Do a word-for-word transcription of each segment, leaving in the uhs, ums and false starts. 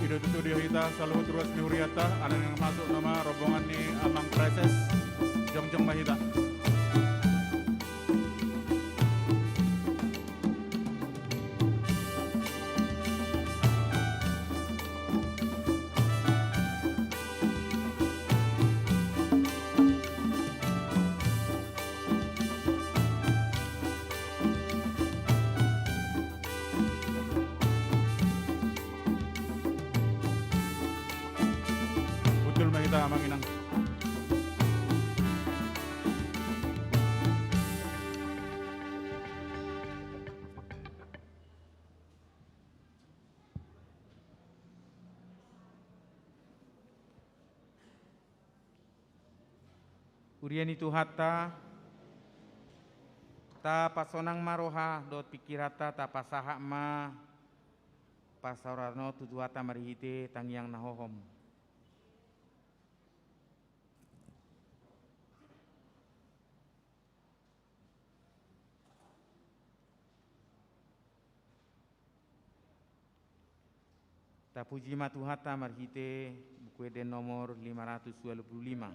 Ida tutu di hita saluhut ruas ni huriata, alani na masuk nama rombongan ni Amang Praeses, jongjong ma hita. Hundul ma hita, Amang Inang. Huria ni Tuhanta, tapasonang ma roha dohot pingkiranta, tapasahat ma parsaoran on tu Tuhanta marhite tangiang na hohom. Tapuji ma Tuhanta marhite Buku Ende nomor lima ratus dua puluh lima.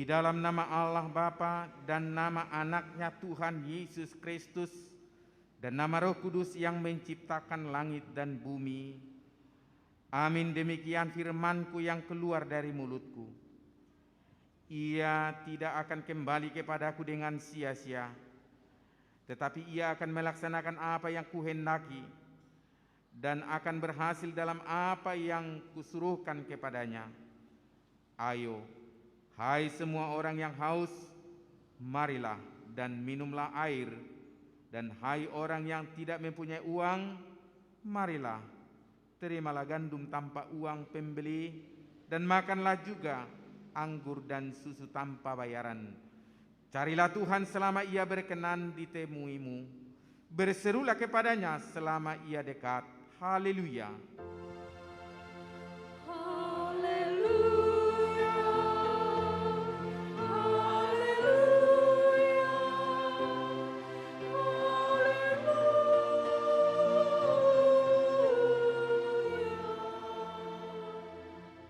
Di dalam nama Allah Bapa dan nama Anaknya Tuhan Yesus Kristus dan nama Roh Kudus yang menciptakan langit dan bumi. Amin. Demikian firman-Ku yang keluar dari mulut-Ku. Ia tidak akan kembali kepada-Ku dengan sia-sia, tetapi ia akan melaksanakan apa yang Kuhendaki dan akan berhasil dalam apa yang Kusuruhkan kepadanya. Ayo, hai semua orang yang haus, marilah dan minumlah air, dan hai orang yang tidak mempunyai uang, marilah, terimalah gandum tanpa uang pembeli, dan makanlah juga anggur dan susu tanpa bayaran. Carilah Tuhan selama Ia berkenan ditemuimu. Berserulah kepada-Nya selama Ia dekat. Haleluya. Haleluya. Haleluya. Haleluya.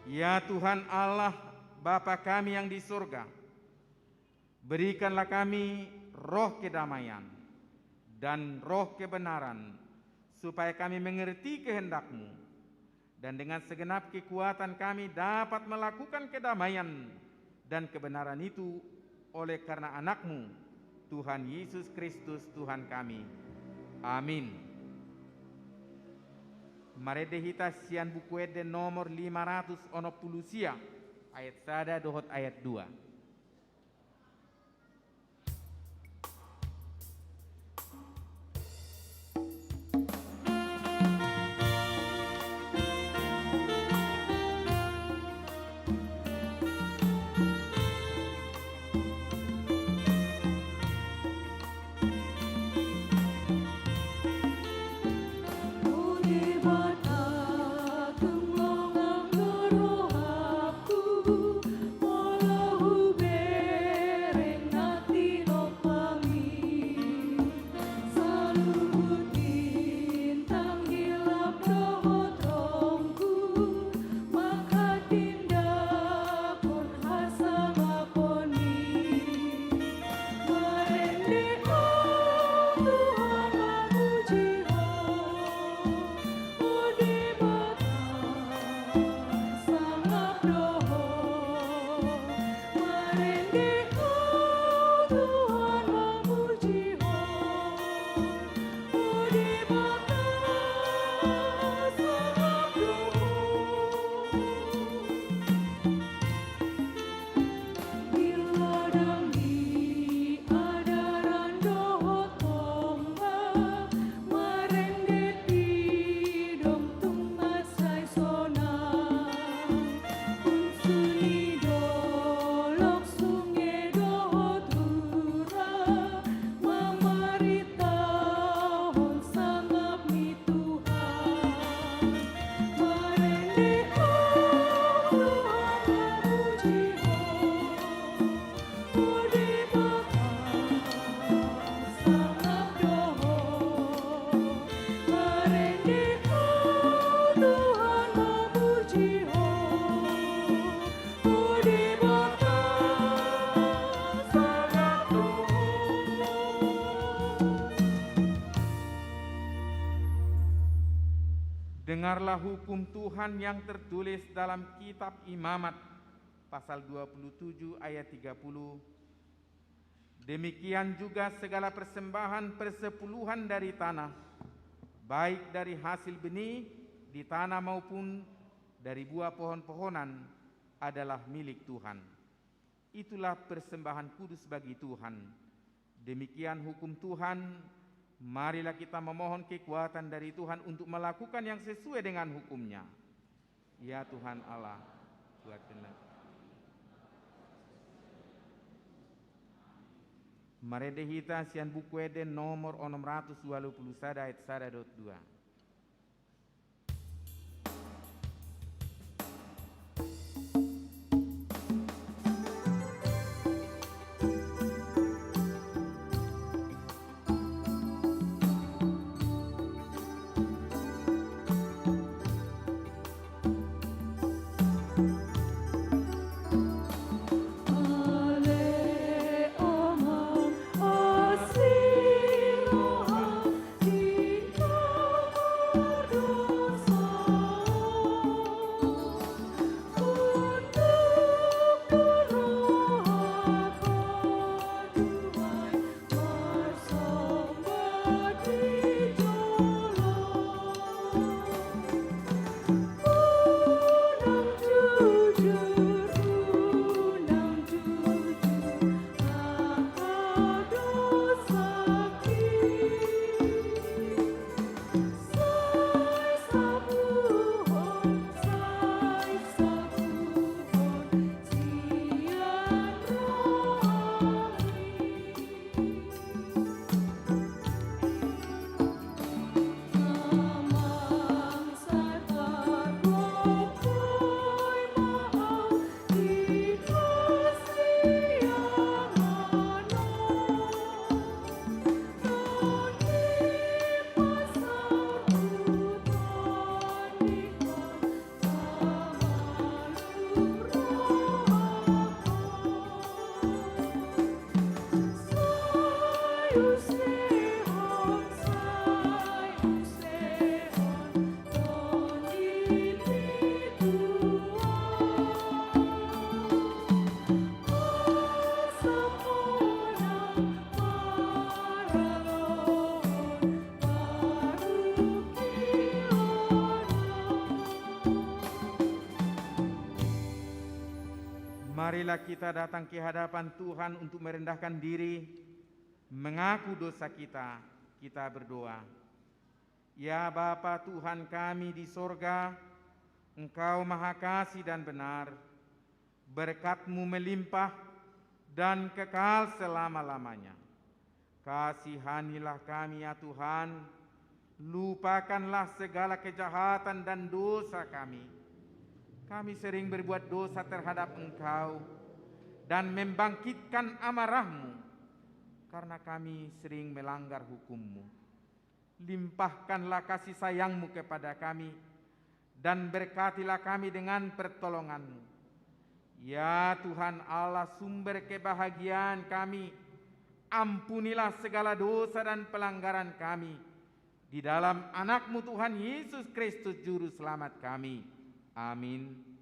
Ya Tuhan Allah, Bapa kami yang di surga, berikanlah kami roh kedamaian dan roh kebenaran, supaya kami mengerti kehendak-Mu, dan dengan segenap kekuatan kami dapat melakukan kedamaian dan kebenaran itu oleh karena Anak-Mu, Tuhan Yesus Kristus, Tuhan kami. Amin. Marende hita sian Buku Ende nomor lima ratus onom pulu sia, ayat sada dohot ayat dua. Saluhut bintang hilap dohot ronggur, manghatindanghon hasangapon-Mi. Marende Ho Tuhan, mamuji Ho, O Debata, sangap do Ho. Marende Ho Tuhan, mamuji Ho, O Debata, sangap do Ho. Di ladang, di adaran dohot tonga, marende pidong tung mansai sonang. Unsur ni dolok, sunge dohot rura, mamaritahon sangap ni Tuhan. Marende Ho Tuhan, mamuji Ho, O Debata, sangap do Ho. Marende Ho Tuhan, mamuji Ho, O Debata, sangap do Ho. Dengarlah hukum Tuhan yang tertulis dalam kitab Imamat, pasal dua puluh tujuh ayat tiga puluh. Demikian juga segala persembahan persepuluhan dari tanah, baik dari hasil benih di tanah maupun dari buah pohon-pohonan, adalah milik Tuhan. Itulah persembahan kudus bagi Tuhan. Demikian hukum Tuhan. Marilah kita memohon kekuatan dari Tuhan untuk melakukan yang sesuai dengan hukum-Nya. Ya Tuhan Allah, kuatkanlah. Marende hita sian Buku Ende nomor onom ratus walu pulu sada, ayat sada dohot dua. Kita datang ke hadapan Tuhan untuk merendahkan diri, mengaku dosa kita. Kita berdoa. Ya Bapa Tuhan kami di sorga, Engkau maha kasih dan benar, berkat-Mu melimpah dan kekal selama-lamanya. Kasihanilah kami, ya Tuhan, lupakanlah segala kejahatan dan dosa kami. Kami sering berbuat dosa terhadap Engkau dan membangkitkan amarah-Mu, karena kami sering melanggar hukum-Mu. Limpahkanlah kasih sayang-Mu kepada kami, dan berkatilah kami dengan pertolongan-Mu. Ya Tuhan Allah, sumber kebahagiaan kami, ampunilah segala dosa dan pelanggaran kami. Di dalam Anak-Mu Tuhan Yesus Kristus, Juru Selamat kami. Amin.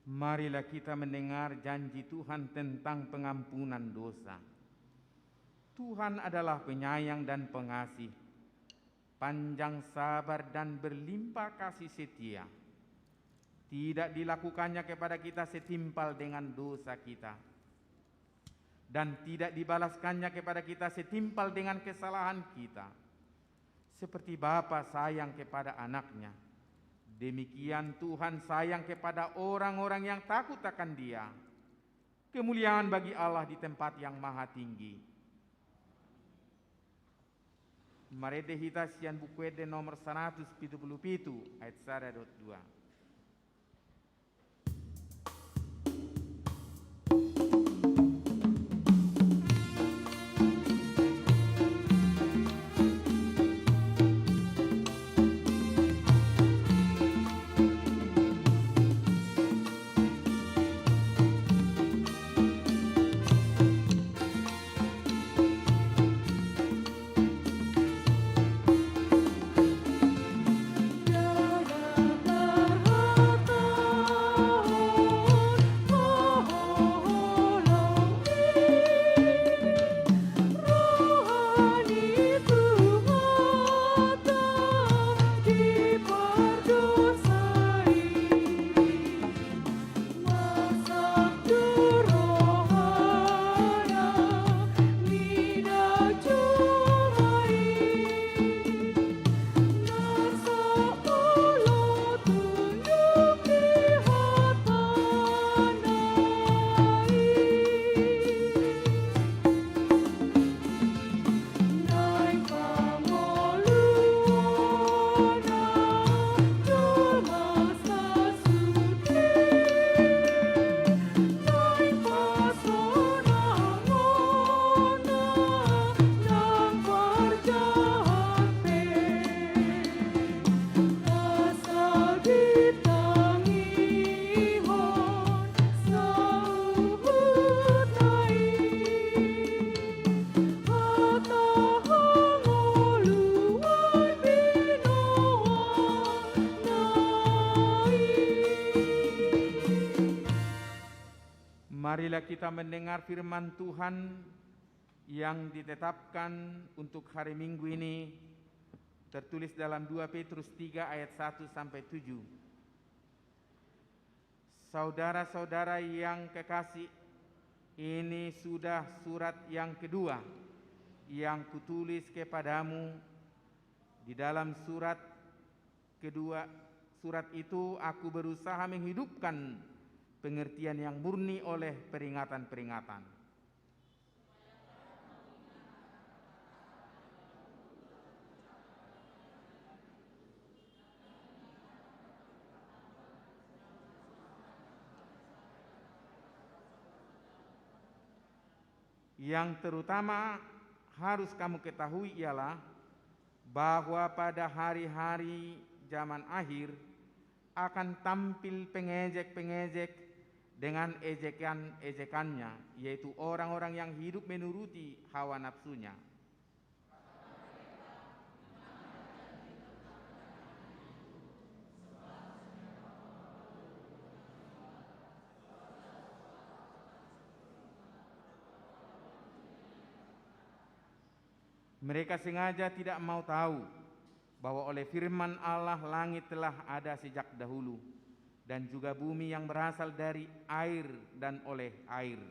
Marilah kita mendengar janji Tuhan tentang pengampunan dosa. Tuhan adalah penyayang dan pengasih, panjang sabar dan berlimpah kasih setia. Tidak dilakukannya kepada kita setimpal dengan dosa kita, dan tidak dibalaskannya kepada kita setimpal dengan kesalahan kita. Seperti bapa sayang kepada anaknya, demikian Tuhan sayang kepada orang-orang yang takut akan Dia. Kemuliaan bagi Allah di tempat yang maha tinggi. Marende hita sian Buku Ende nomor saratus pitu pulu pitu, ayat sada dohot dua. Marilah kita mendengar firman Tuhan yang ditetapkan untuk hari Minggu ini, tertulis dalam dua Petrus tiga ayat satu sampai tujuh. Saudara-saudara yang kekasih, ini sudah surat yang kedua yang kutulis kepadamu di dalam surat kedua, surat itu aku berusaha menghidupkan pengertian yang murni oleh peringatan-peringatan. Yang terutama harus kamu ketahui ialah bahwa pada hari-hari zaman akhir akan tampil pengejek-pengejek dengan ejekan-ejekannya, yaitu orang-orang yang hidup menuruti hawa nafsunya. Mereka sengaja tidak mau tahu bahwa oleh firman Allah langit telah ada sejak dahulu, dan juga bumi yang berasal dari air dan oleh air.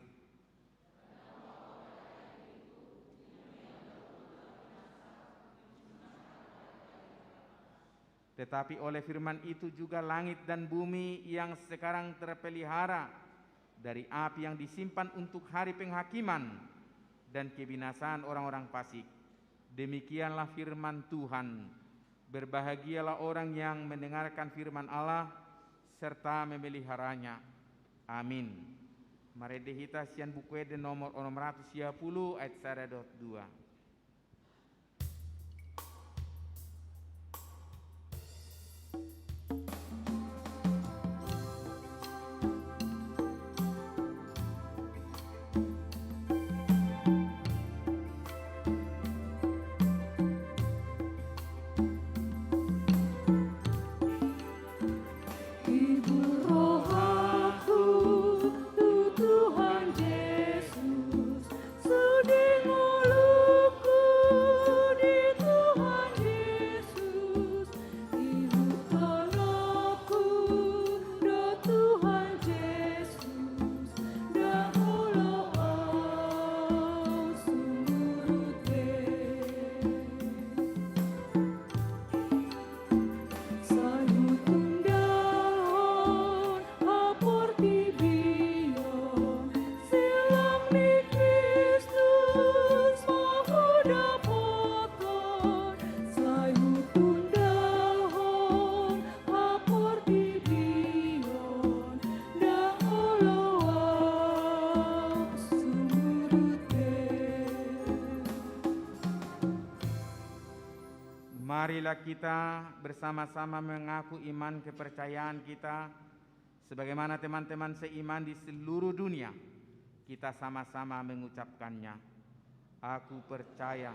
Tetapi oleh firman itu juga langit dan bumi yang sekarang terpelihara dari api yang disimpan untuk hari penghakiman dan kebinasaan orang-orang fasik. Demikianlah firman Tuhan. Berbahagialah orang yang mendengarkan firman Allah serta memeliharanya. Amin. Marende hita sian Buku Ende nomor onom ratus sia pulu, ayat sada dohot dua. Hibur rohaku tu Tuhan Jesus, sude ngolungku di Tuhan Jesus, ihuthononku do Tuhan Jesus, ndang olo au sumurut be. Sai hutundalhon haportibion, silang ni Kristus ma hudapothon. Sai hutundalhon haportibion, ndang olo au sumurut be. Marilah kita bersama-sama mengaku iman kepercayaan kita, sebagaimana teman-teman seiman di seluruh dunia. Kita sama-sama mengucapkannya. Aku percaya.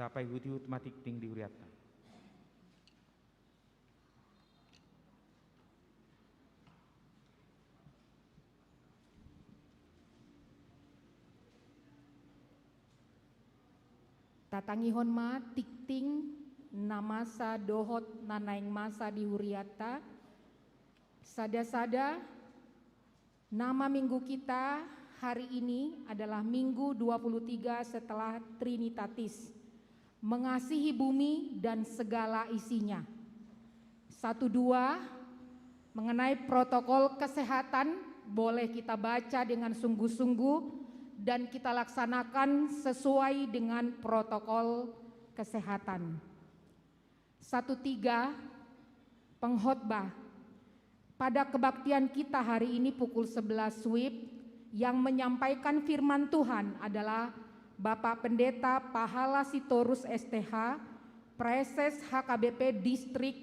Tapaihut-ihut ma tingting di hurianta. Tatangihon ma tingting na masa dohot na naeng masa di hurianta. Sada-sada, nama minggu kita hari ini adalah Minggu dua puluh tiga setelah Trinitatis, mengasihi bumi dan segala isinya. Satu dua, mengenai protokol kesehatan, boleh kita baca dengan sungguh-sungguh dan kita laksanakan sesuai dengan protokol kesehatan. Satu tiga, pengkhotbah. Pada kebaktian kita hari ini pukul sebelas WIB, yang menyampaikan firman Tuhan adalah Bapak Pendeta Pahala Sitorus S T H, Praeses H K B P Distrik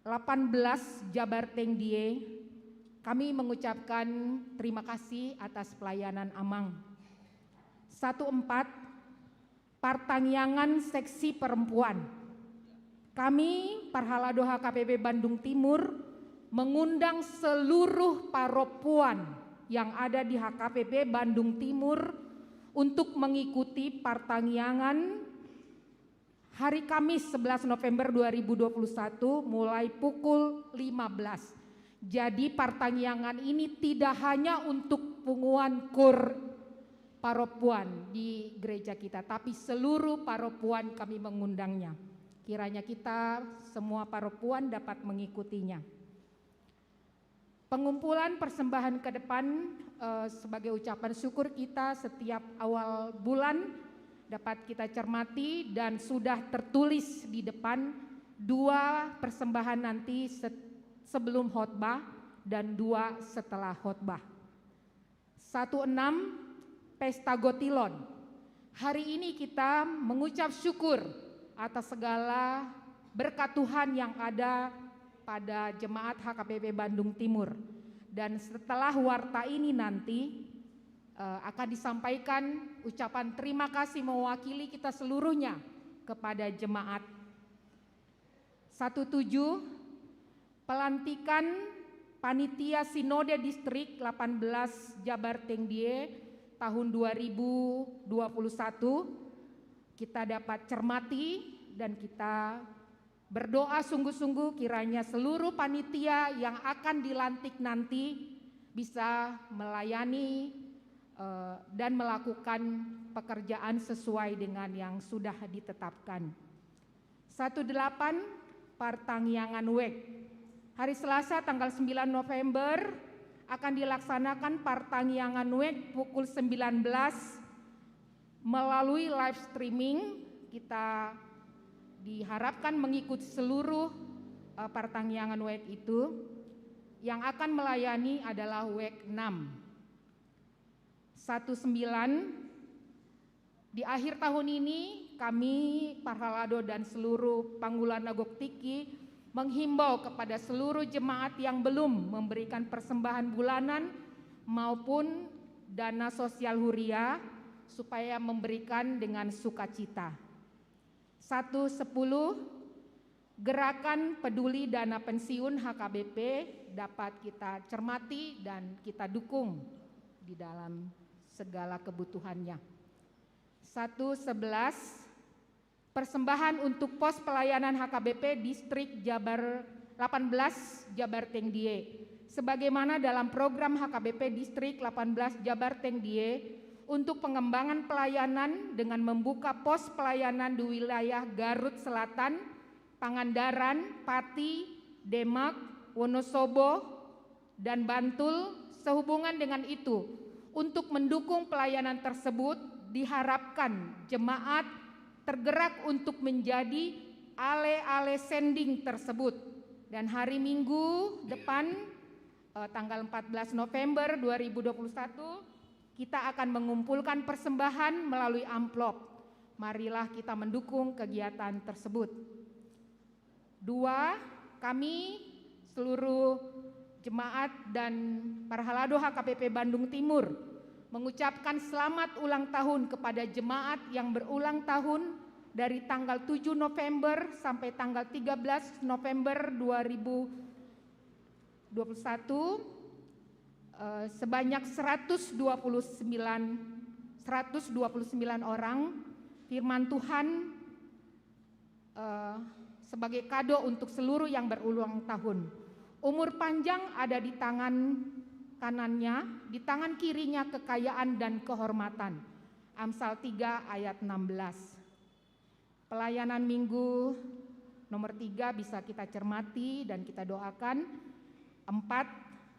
delapan belas Jabar Tengdie. Kami mengucapkan terima kasih atas pelayanan Amang. Satu empat, Partangiangan Seksi Perempuan. Kami, Parhalado H K P P Bandung Timur, mengundang seluruh parompuan yang ada di H K P P Bandung Timur untuk mengikuti partangiangan hari Kamis sebelas November dua ribu dua puluh satu mulai pukul lima belas. Jadi partangiangan ini tidak hanya untuk punguan kur parompuan di gereja kita, tapi seluruh parompuan kami mengundangnya. Kiranya kita semua parompuan dapat mengikutinya. Pengumpulan persembahan ke depan, eh, sebagai ucapan syukur kita setiap awal bulan dapat kita cermati dan sudah tertulis di depan dua persembahan nanti se-, sebelum khotbah dan dua setelah khotbah. Satu enam, Pesta Gotilon. Hari ini kita mengucap syukur atas segala berkat Tuhan yang ada pada jemaat H K P P Bandung Timur. Dan setelah warta ini nanti, eh, akan disampaikan ucapan terima kasih mewakili kita seluruhnya kepada jemaat. Satu tujuh, pelantikan panitia Sinode Distrik delapan belas Jabar Tengdie tahun dua ribu dua puluh satu. Kita dapat cermati dan kita berdoa sungguh-sungguh kiranya seluruh panitia yang akan dilantik nanti bisa melayani, eh, dan melakukan pekerjaan sesuai dengan yang sudah ditetapkan. Satu delapan, Partangiangan Wijk. Hari Selasa tanggal sembilan November akan dilaksanakan Partangiangan Wijk pukul sembilan belas melalui live streaming. Kita diharapkan mengikuti seluruh, eh, Partangiangan Wijk itu. Yang akan melayani adalah Wijk enam. Satu sembilan, di akhir tahun ini, kami, Parhalado dan seluruh Pangula na Gok Tingki, menghimbau kepada seluruh jemaat yang belum memberikan persembahan bulanan maupun dana sosial huria, supaya memberikan dengan sukacita. Satu sepuluh, Gerakan Peduli Dana Pensiun H K B P dapat kita cermati dan kita dukung di dalam segala kebutuhannya. Satu sebelas, persembahan untuk pos pelayanan H K B P Distrik Jabar delapan belas Jabar Tengdie. Sebagaimana dalam program H K B P Distrik delapan belas Jabar Tengdie untuk pengembangan pelayanan dengan membuka pos pelayanan di wilayah Garut Selatan, Pangandaran, Pati, Demak, Wonosobo, dan Bantul. Sehubungan dengan itu, untuk mendukung pelayanan tersebut, diharapkan jemaat tergerak untuk menjadi ale-ale sending tersebut. Dan hari Minggu depan, eh, tanggal empat belas November dua ribu dua puluh satu, kita akan mengumpulkan persembahan melalui amplop. Marilah kita mendukung kegiatan tersebut. Dua, kami, seluruh jemaat dan Parhalado H K B P Bandung Timur, mengucapkan selamat ulang tahun kepada jemaat yang berulang tahun dari tanggal tujuh November sampai tanggal tiga belas November dua ribu dua puluh satu, eh, sebanyak seratus dua puluh sembilan, seratus dua puluh sembilan orang. Firman Tuhan, eh, sebagai kado untuk seluruh yang berulang tahun. Umur panjang ada di tangan kanannya, di tangan kirinya kekayaan dan kehormatan. Amsal tiga ayat enam belas. Pelayanan Minggu nomor tiga bisa kita cermati dan kita doakan. Empat,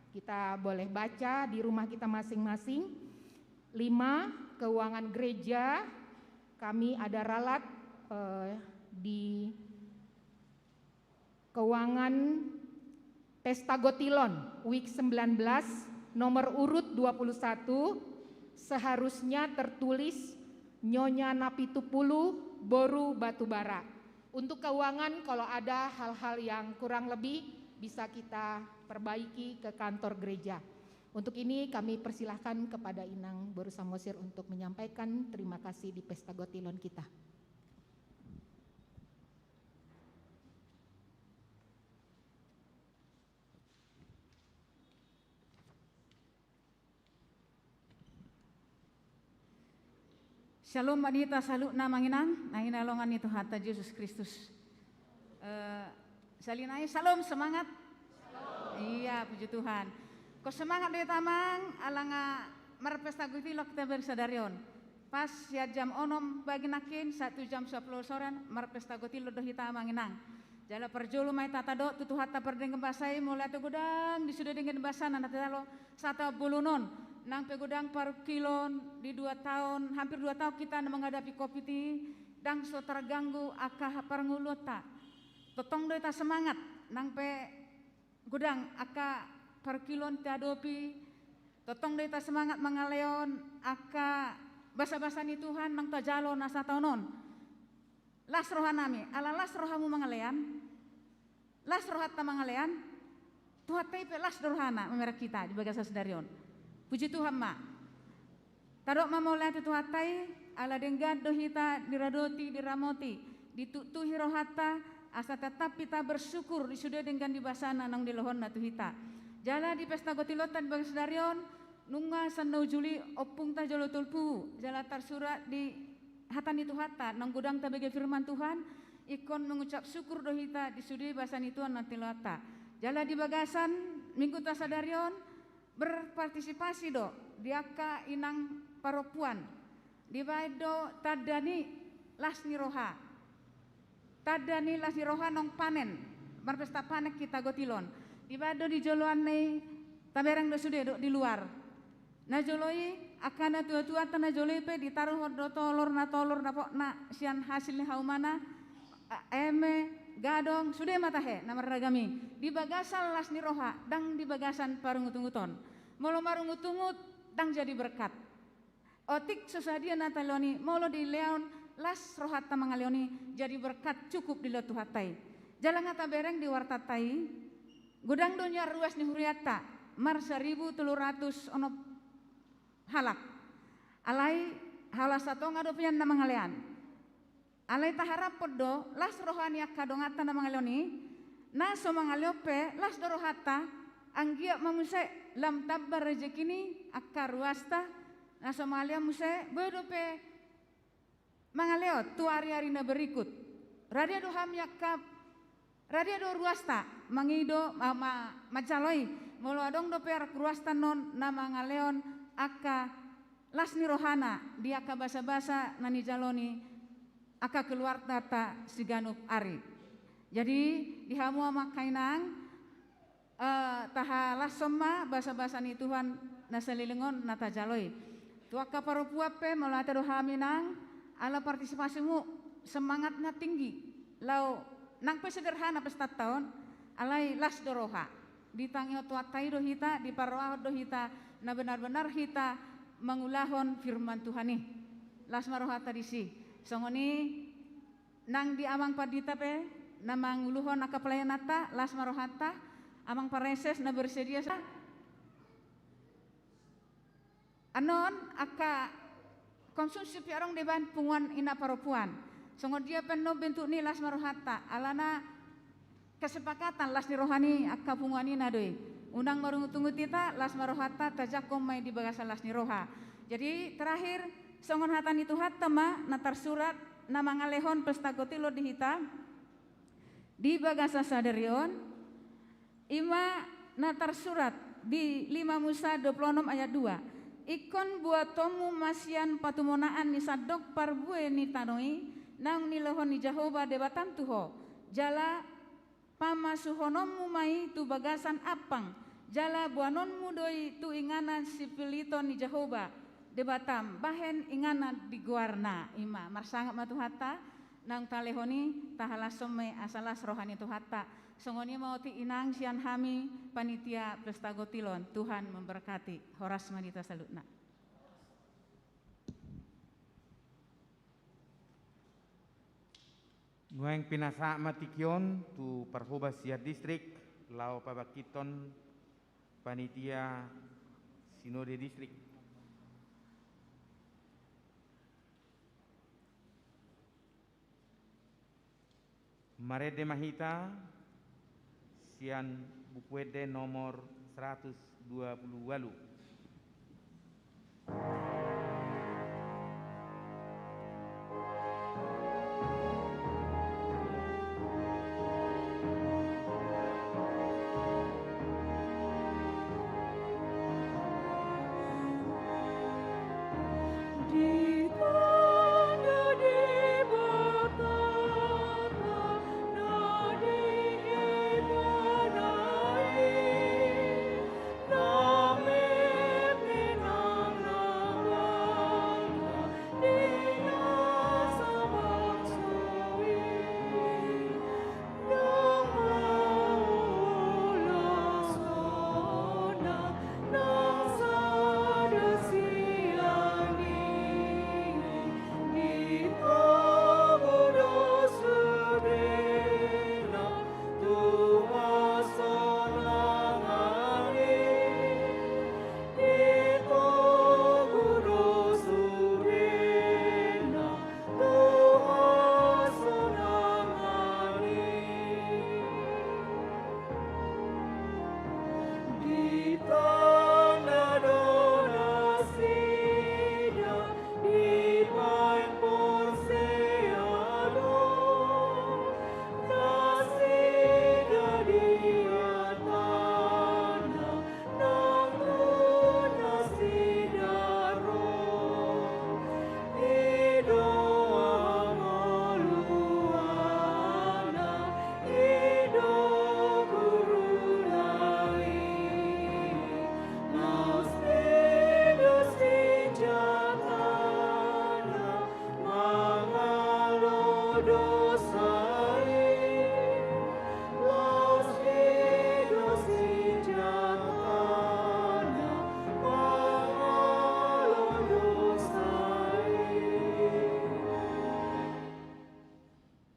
kita boleh baca di rumah kita masing-masing. Lima, keuangan gereja. Kami ada ralat, eh, di keuangan Pesta Gotilon, week sembilan belas, nomor urut dua puluh satu, seharusnya tertulis Nyonya Napitupulu, Boru Batubara. Untuk keuangan, kalau ada hal-hal yang kurang lebih, bisa kita perbaiki ke kantor gereja. Untuk ini kami persilahkan kepada Inang Boru Samosir untuk menyampaikan terima kasih di Pesta Gotilon kita. Syalom ma di hita saluhutna amang inang, na hinaholongan ni Tuhanta Jesus Kristus. Eh, sahali nai, syalom, semangat. Iya, puji Tuhan. Ingkon semangat do hita amang, ala nga marpesta gotilon hita sadari on. Pas sian jam onom pagi nangkin, sahat tu jam sampulu sore, marpesta gotilon do hita amang inang. Jala parjolo ma hita tadok tu Tuhanta pardenggan basa i, mauliate godang di sude denggan basa na tajalo sataon bolon on. Nang pe godang parungkilon di dua taon, hampir dua taon hita na menghadapi covid i, ndang so targanggu angka parngoluonta. Tongtong do hita semangat, nang pe godang angka parungkilon tahadopi, tongtong do hita semangat mangalehon angka basabasa ni Tuhan naung tajalo na sataon on. Las rohanami, ala las rohamu mangalean, las rohanta mangalean, Tuhanta i pe las do rohana mamereng hita di bagasan sadari on. Puji Tuhan ma. Tadok ma mauliate tu Tuhanta i, ala denggan do hita diradoti, diramoti, dituktuhi rohanta, asa tetap hita bersyukur di sude denggan ni basana naung nilehonna tu hita. Jala di pesta gotilonta di bagasan sadari on, nunga sian na ujuli ompungta jolo tolu pulu, jala tarsurat di hata ni Tuhanta, naung godang tabege firman Tuhan, ingkon mengucap syukur do hita di sude basa ni Tuhan na tinilehonta. Jala di bagasan mingguta sadari on, berpartisipasi do di angka inang parompuan. Dibaen do tanda ni las ni roha. Tanda ni las ni roha naung panen, marpesta panen hita gotilon. Dibaen do di joloan na i, tabereng do sude dohot di luar. Na jolo i, angka natuatuanta na jolo i pe ditaruhon do tolor, na tolor dapotna sian hasil ni haumana, a-, eme, gadong, sude ma tahe na marragam i. Di bagasan las ni roha, ndang di bagasan parungutunguton. Molo marungutungut, ndang jadi berkat. Otik so sadia na talehon i, molo dilehon las rohanta mangalehon i, jadi berkat, cukup dilehon Tuhanta i. Jala nga tabereng di wartanta i, godang do nian ruas ni hurianta, marsaribu tolu ratus onom halak. Alai, holan satonga dope nian na mangalean. Alai taharaphon do, las roha ni angka donganta na mangalehon i, na so mangalehon pe, las do rohanta, anggiat ma muse, lam tamba rejeki ni angka ruasta, na so mangalehon muse, boi dope mangalehon tu ari-ari na berikut. Rade do hami angka, rade do ruasta, mangido, ma-, ma-, manjalo i, molo adong dope anak ruasta non na mangalehon angka las ni rohana, di angka basa-basa na nijalo ni angka keluargata siganup ari. Jadi, di hamu amang inang, eh, tahalashon ma basa-basa ni Tuhan na saleleng on na tajalo i. Tu angka parompuan pe, mauliate do hami nang, ala partisipasimu semangatna tinggi. Laho nang pe sederhana pestanta on, alai las do roha. Ditangihon Tuhanta i do hita, diparrohahon do hita, na benar-benar hita mangulahon firman Tuhan i. Las ma rohanta disi. Songon i nang di amang pandita pe, na manguluhon angka pelayananta, las ma rohanta, amang pareses na bersedia sa-, annon angka konsumsi pe adong dibaen punguan inang parompuan. Songon dia pe annon bentuk ni las ma rohanta, alana kesepakatan las ni roha ni angka punguan i na do i. Unang marungutungut hita, las ma rohanta, tajangkon ma i di bagasan las ni roha. Jadi, terakhir, songon hata ni Tuhanta ma, na tarsurat, na mangalehon pesta gotilon di hita, di bagasan sadari on, i ma na tarsurat di lima Musa dua pulu onom ayat dua. Ingkon buatonmu ma sian patumonaan ni sandok parbue ni tano i, naung nilehon ni Jahowa Debatam tu ho. Jala pamasuhononmu ma i tu bagasan ampang, jala boanonmu do i tu inganan sipiliton ni Jahowa, Debatam, bahen inganan di goarna. Ima, marsangap ma Tuhanta, naung talehon i, tahalashon ma i asa las roha ni Tuhanta. Songon i ma otik inang sian hami, panitia Pesta Gotil on, Tuhan memberkati. Horas ma di hita saluhutna. Nuaeng pinasahat ma tingki on tu parhobas sian distrik, laho pabangkithon panitia sinode distrik. Marende ma hita sian Buku Ende nomor seratus dua puluh walu.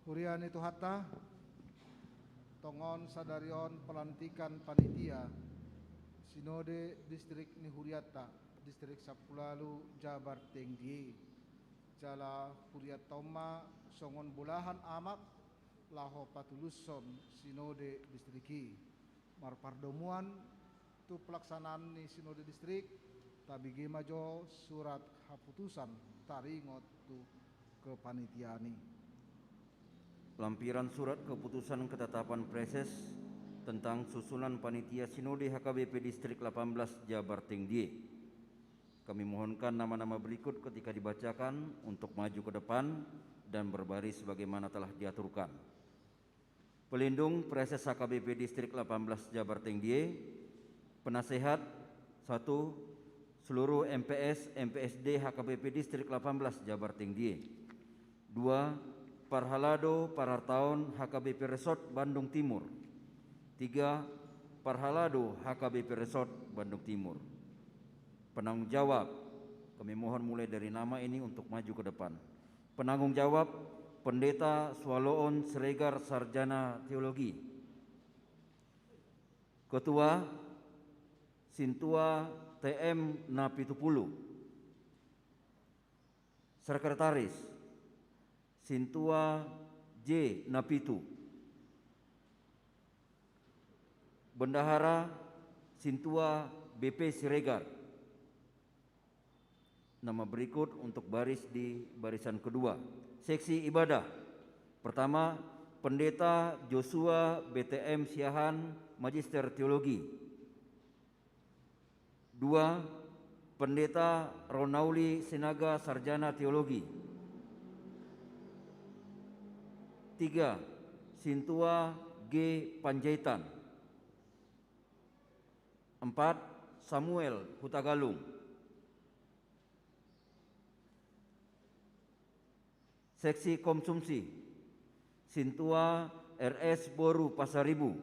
Huria ni Tuhanta, tongon sadari on pelantikan panitia sinode distrik ni hurianta, distrik Sampulu Jabar Tenggi. Jala hurianta on ma songon bolahan amak laho patulushon sinode distrik i. Marpardomuan tu pelaksanaan ni sinode distrik, tabege ma jo surat haputusan taringot tu kepanitiaan i. Lampiran surat keputusan ketetapan praeses tentang susunan panitia sinode H K B P Distrik delapan belas Jabar Tenggi. Kami mohonkan nama-nama berikut ketika dibacakan untuk maju ke depan dan berbaris sebagaimana telah diaturkan. Pelindung Praeses H K B P Distrik delapan belas Jabar Tenggi. Penasehat, satu, seluruh M P S, M P S D H K B P Distrik delapan belas Jabar Tenggi. Dua, parhalado parartaon H K B P Resort Bandung Timur. Tiga, parhalado H K B P Resort Bandung Timur. Penanggung jawab, kami mohon mulai dari nama ini untuk maju ke depan. Penanggung jawab, Pendeta Sualoon Siregar, Sarjana Teologi. Ketua, Sintua T M Napitupulu. Sekretaris, Sintua J Napitu. Bendahara, Sintua B P Siregar. Nama berikut untuk baris di barisan kedua. Seksi ibadah. Pertama, Pendeta Joshua B T M Siahaan, Magister Teologi. Dua, Pendeta Ronauli Sinaga, Sarjana Teologi. Tiga, Sintua G Panjaitan. Empat, Samuel Hutagalung. Seksi konsumsi, Sintua R S boru Pasaribu.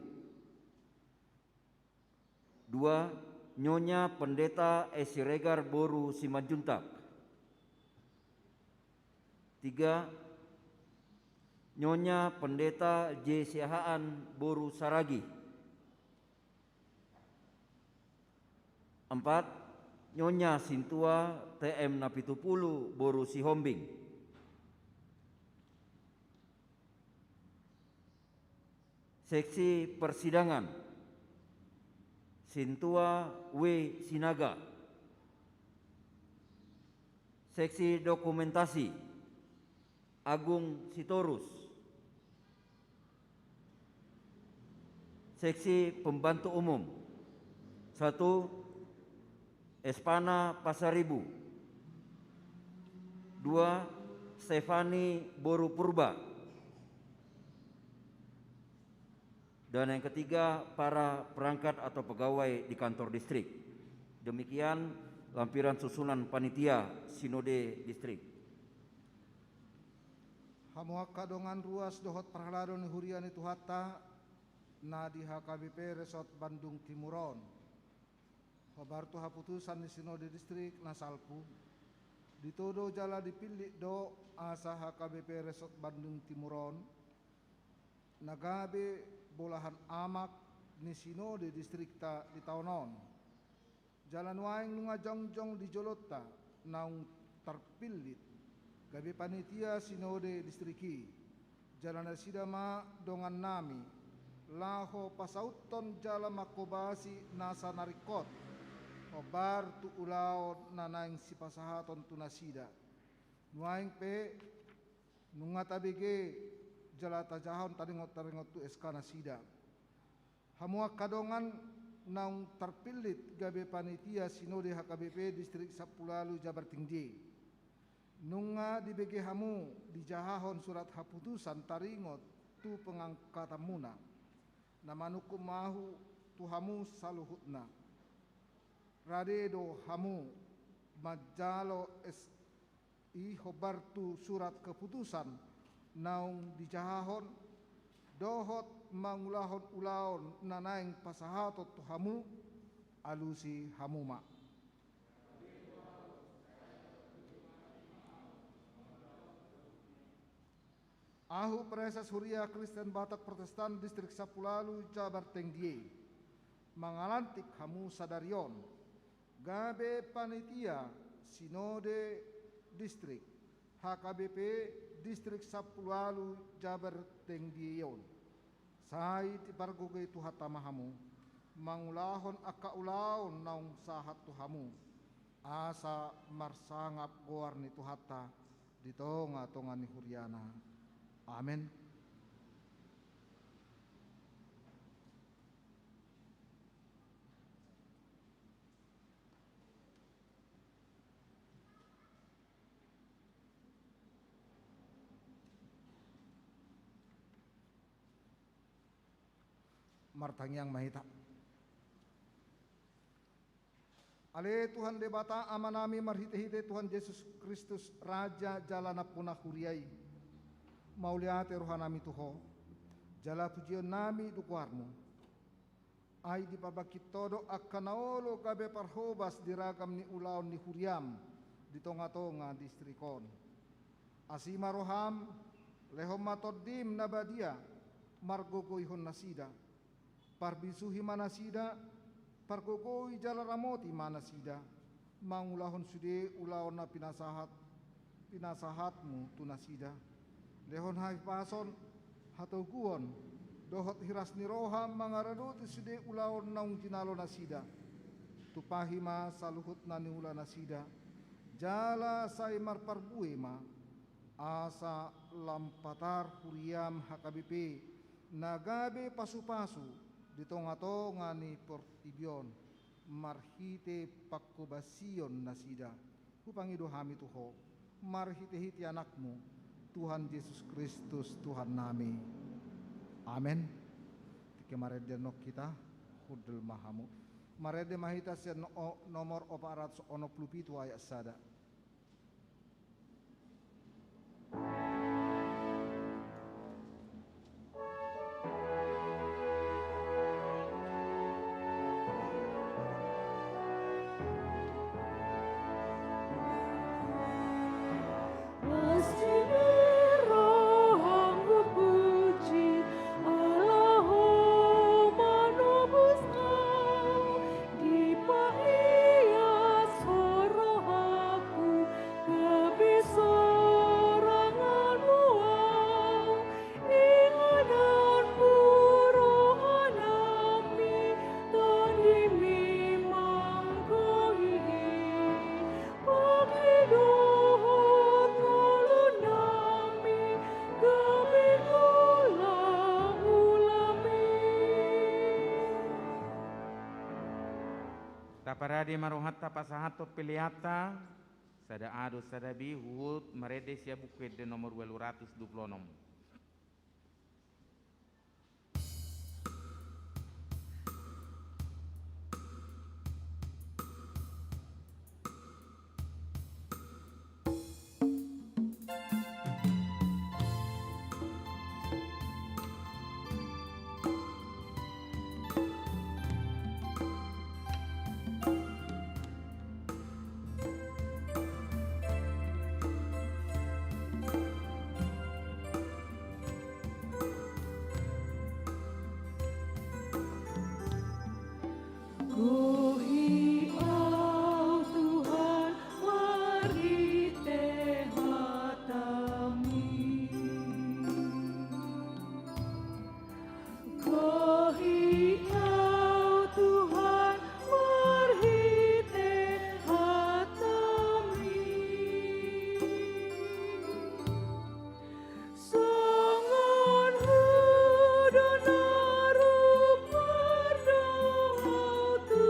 Dua, Nyonya Pendeta S Siregar boru Simanjuntak. Tiga, Nyonya Pendeta J Siahaan boru Saragi. Empat, Nyonya Sintua T M Napitupulu boru Sihombing. Seksi persidangan, Sintua W Sinaga. Seksi dokumentasi, Agung Sitorus. Seksi pembantu umum, satu, Espana Pasaribu. Dua, Stefani boru Purba. Dan yang ketiga, para perangkat atau pegawai di kantor distrik. Demikian lampiran susunan panitia sinode distrik. Hamu angka dongan ruas dohot parhalado ni huria ni Tuhanta, na di H K B P Resort Bandung Timur on. Hombar tu haputusan ni sinode distrik na salpu, ditodo jala dipillit do asa H K B P Resort Bandung Timur on na gabe bolahan amak ni sinode distrikta di taon on. Jala nuaeng nunga jongjong di jolonta naung tarpillit gabe panitia sinode distrik i. Jala nasida ma dongannami laho pasauthon jala manghobasi nasa na ringkot hombar tu ulaon na naeng sipasahaton tu nasida. Nuaeng pe nunga tabege jala tajahahon taringot-taringot tu S K nasida. Hamu angka dongan naung tarpillit gabe panitia sinode H K B P Distrik Sampulu Ualu Jabar Tinggi. Nunga dibege hamu dijahahon surat haputusan taringot tu pengangkatanmuna, na manungkun ahu tu hamu saluhutna. Rade do hamu manjalo S I hombar tu surat keputusan naung dijahahon, dohot mangulahon ulaon na naeng pasahaton tu hamu, alusi hamu ma. Ahu Praeses Huria Kristen Batak Protestan Distrik Sampulu Ualu Jabar Tinggi, mangalantik hamu sadari on gabe panitia sinode distrik H K B P Distrik Sampulu Ualu Jabar Tinggi on. Sai dipargogoi Tuhanta ma hamu mangulahon angka ulaon naung sahat tu hamu, asa marsangap goar ni Tuhanta di tonga-tonga ni huriana. Amen. Martangiang ma hita. Ale Tuhan Debata Amanami, marhite-hite Tuhan Jesus Kristus, Raja jala nampuna huria i, mauliate rohanami tu Ho, jala pujionnami tu goarmu. Ai dipabangkit Ho do angka na olo gabe parhobas di ragam ni ulaon ni huriam di tonga-tonga distrik on. Asi ma roham, lehon ma Tondim na badia margogoihon nasida. Parbisuhi ma nasida, pargogoi jala ramoti ma nasida, mangulahon sude ulaon na pinasahat, pinasahatmu tu nasida. Lehon hahipason, hatoguon, dohot hiras ni roha mangaradoti sude ulaon naung jinalo nasida. Tumpahi ma saluhut na niula nasida, jala sai marparbue ma, asa lam patar huriam H K B P na gabe pasu-pasu di tonga-tonga ni portibi on, marhite panghobasion nasida. Hupangido hami tu Ho, marhite-hite Anakmu, Tuhan Jesus Kristus, Tuhannami. Amen. Tingki marende annon hita, hundul ma hamu. Marende ma hita sian o-, nomor opat ratus onom pulu pitu ayat sada. Taparade ma rohanta pasahathon peleanta, sada A do sada B, huhut marende sian Buku Ende nomor ualu ratus dua pulu onom. Gohi au Tuhan marhite hataMi. Gohi au Tuhan marhite hataMi. Songon hudo na rup mardohot tu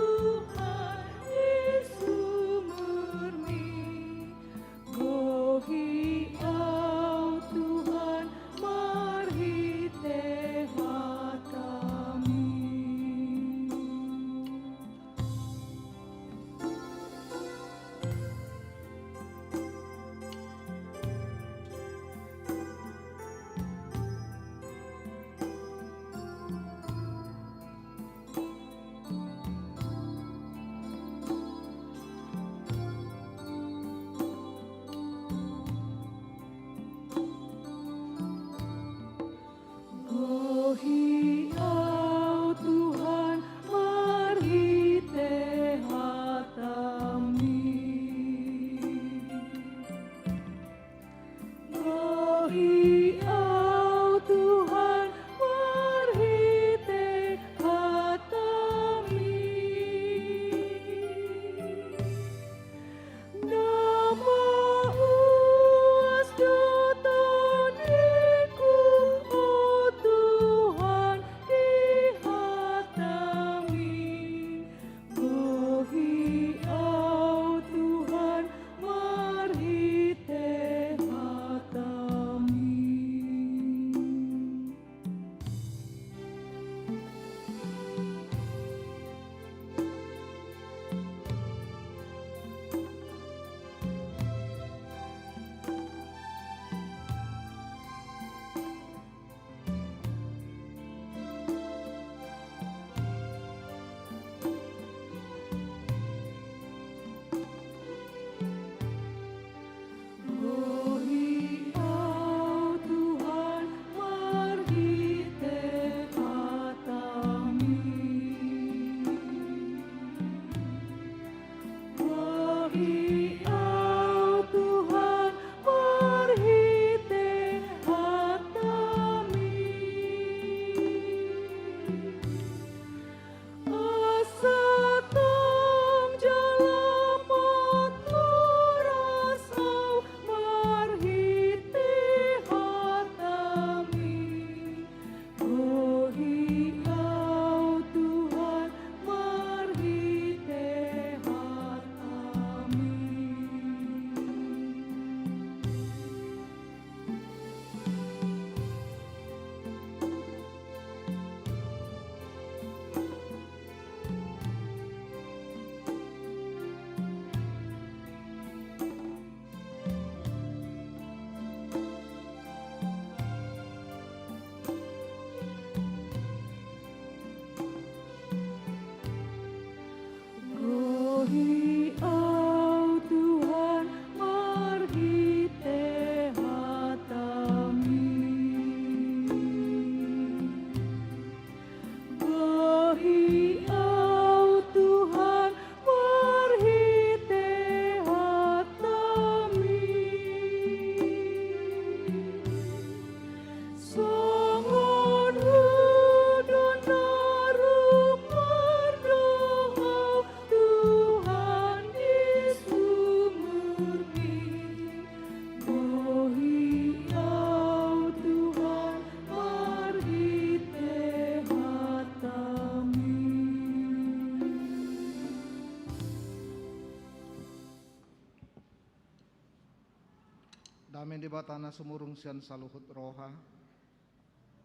Debata na sumurung sian saluhut roha,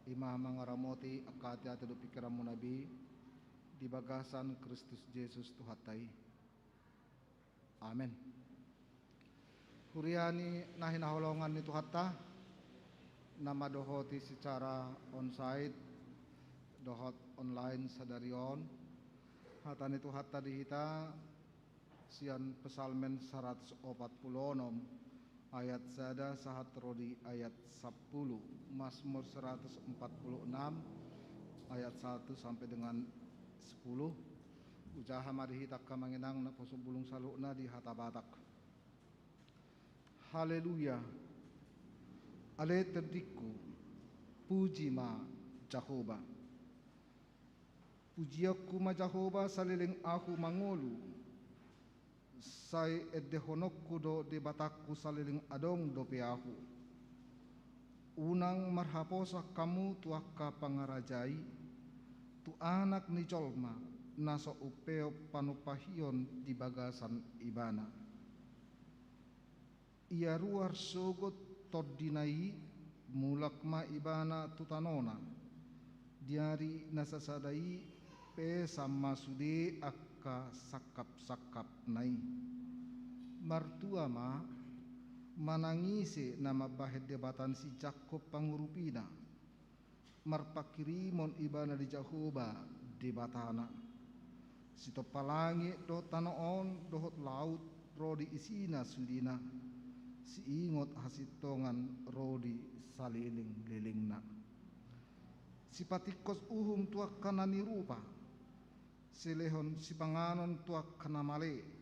i ma mangaramoti angka ateate dohot pingkiranmuna be di bagasan Kristus Jesus Tuhanta i. Amen. Huria ni na hinaholongan ni Tuhanta, na mandohoti secara onsite dohot online sadari on, hata ni Tuhanta di hita sian Psalmen saratus opat pulu onom, ayat sada sahat ro di ayat sampulu. Mazmur saratus opat pulu onom, ayat satu sampai dengan sepuluh. Hujaha ma di hita angka amang inang naposobulung saluhutna di hata Batak. Haleluya. Ale tondingku, puji ma Jahowa. Pujionku ma Jahowa saleleng ahu mangolu, sai endehononku do Debatangku saleleng adong dope ahu. Unang marhaposan hamu tu angka pangarajai, tu Anak ni jolma, na so umpeop panumpahion di bagasan Ibana. Ia ruar sogot tondina i, mulak ma Ibana tu tanona. Di ari na sasada i, pesan ma sude angka sangkapsangkapna i. Martua ma, manang ise na mambahen Debata ni si Jakob pangurupina. Marpanghirimon ibana di Jahowa Debatana. Sitompa langit dohot tano on dohot laut ro di isina sudena, siingot hasintongan ro di salelenglelengna. Sipatingkos uhum tu angka na nirupa, silehon sipanganon tu angka na male.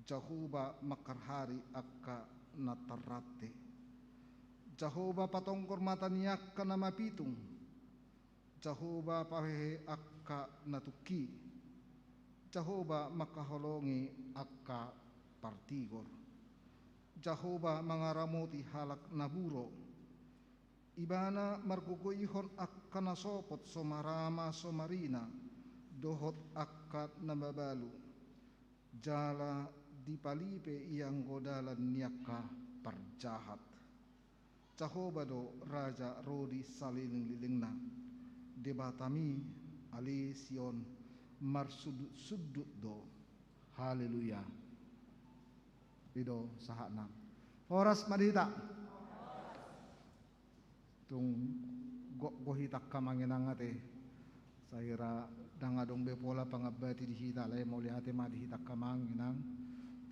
Jahowa mangharhari angka na tarrante. Jahowa patonggor mata ni angka na mapitung. Jahowa pahehe angka na tungki. Jahowa mangkaholongi angka partigor. Jahowa mangaramoti halak na buro. Ibana margogoihon angka na sopot so marama so marina, dohot angka na mabalu. Jala dipalipe ia anggo dalan ni angka parjahat. Jahowa do raja ro di salelenglelengna. Debatami ale Sion marsundutsundut do. Haleluya. I do sahatna. Horas ma di hita. Tung gok do hita angka amang inang ate. Sahira ndang adong be pola pangambati di hita, alai mauliate ma di hita angka amang inang.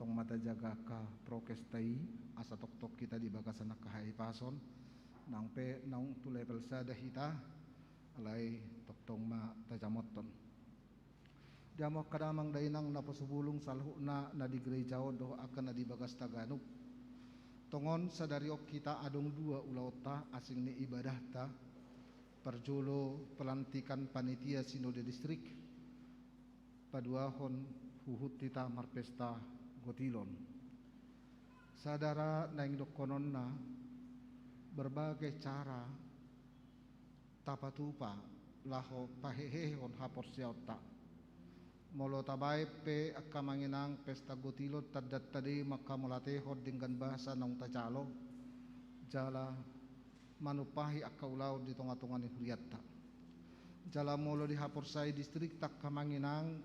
Tong ma tajaga angka prokesta i, asa tongtong hita di bagasan angka hahipason. Nang pe naung tu level sada hita, alai tongtong ma tajamothon. Di hamu angka damang dainang naposobulung saluhutna na di gereja on dohot angka na di bagasta ganup. Tongon sadari on hita adong dua ulaonta asing ni ibadahta, parjolo pelantikan panitia sinode distrik, paduahon huhut hita marpesta gotilon. Sada ra naeng dohononna, berbagai cara tapatupa laho pahehehon haporseaonta. Molo tabaen pe angka amang inang pesta gotilon tandanta do i manghamauliatehon denggan basa naung tajalo, jala manumpahi angka ulaon di tongatonga ni hurianta. Jala molo di haporseai distrikta angka amang inang,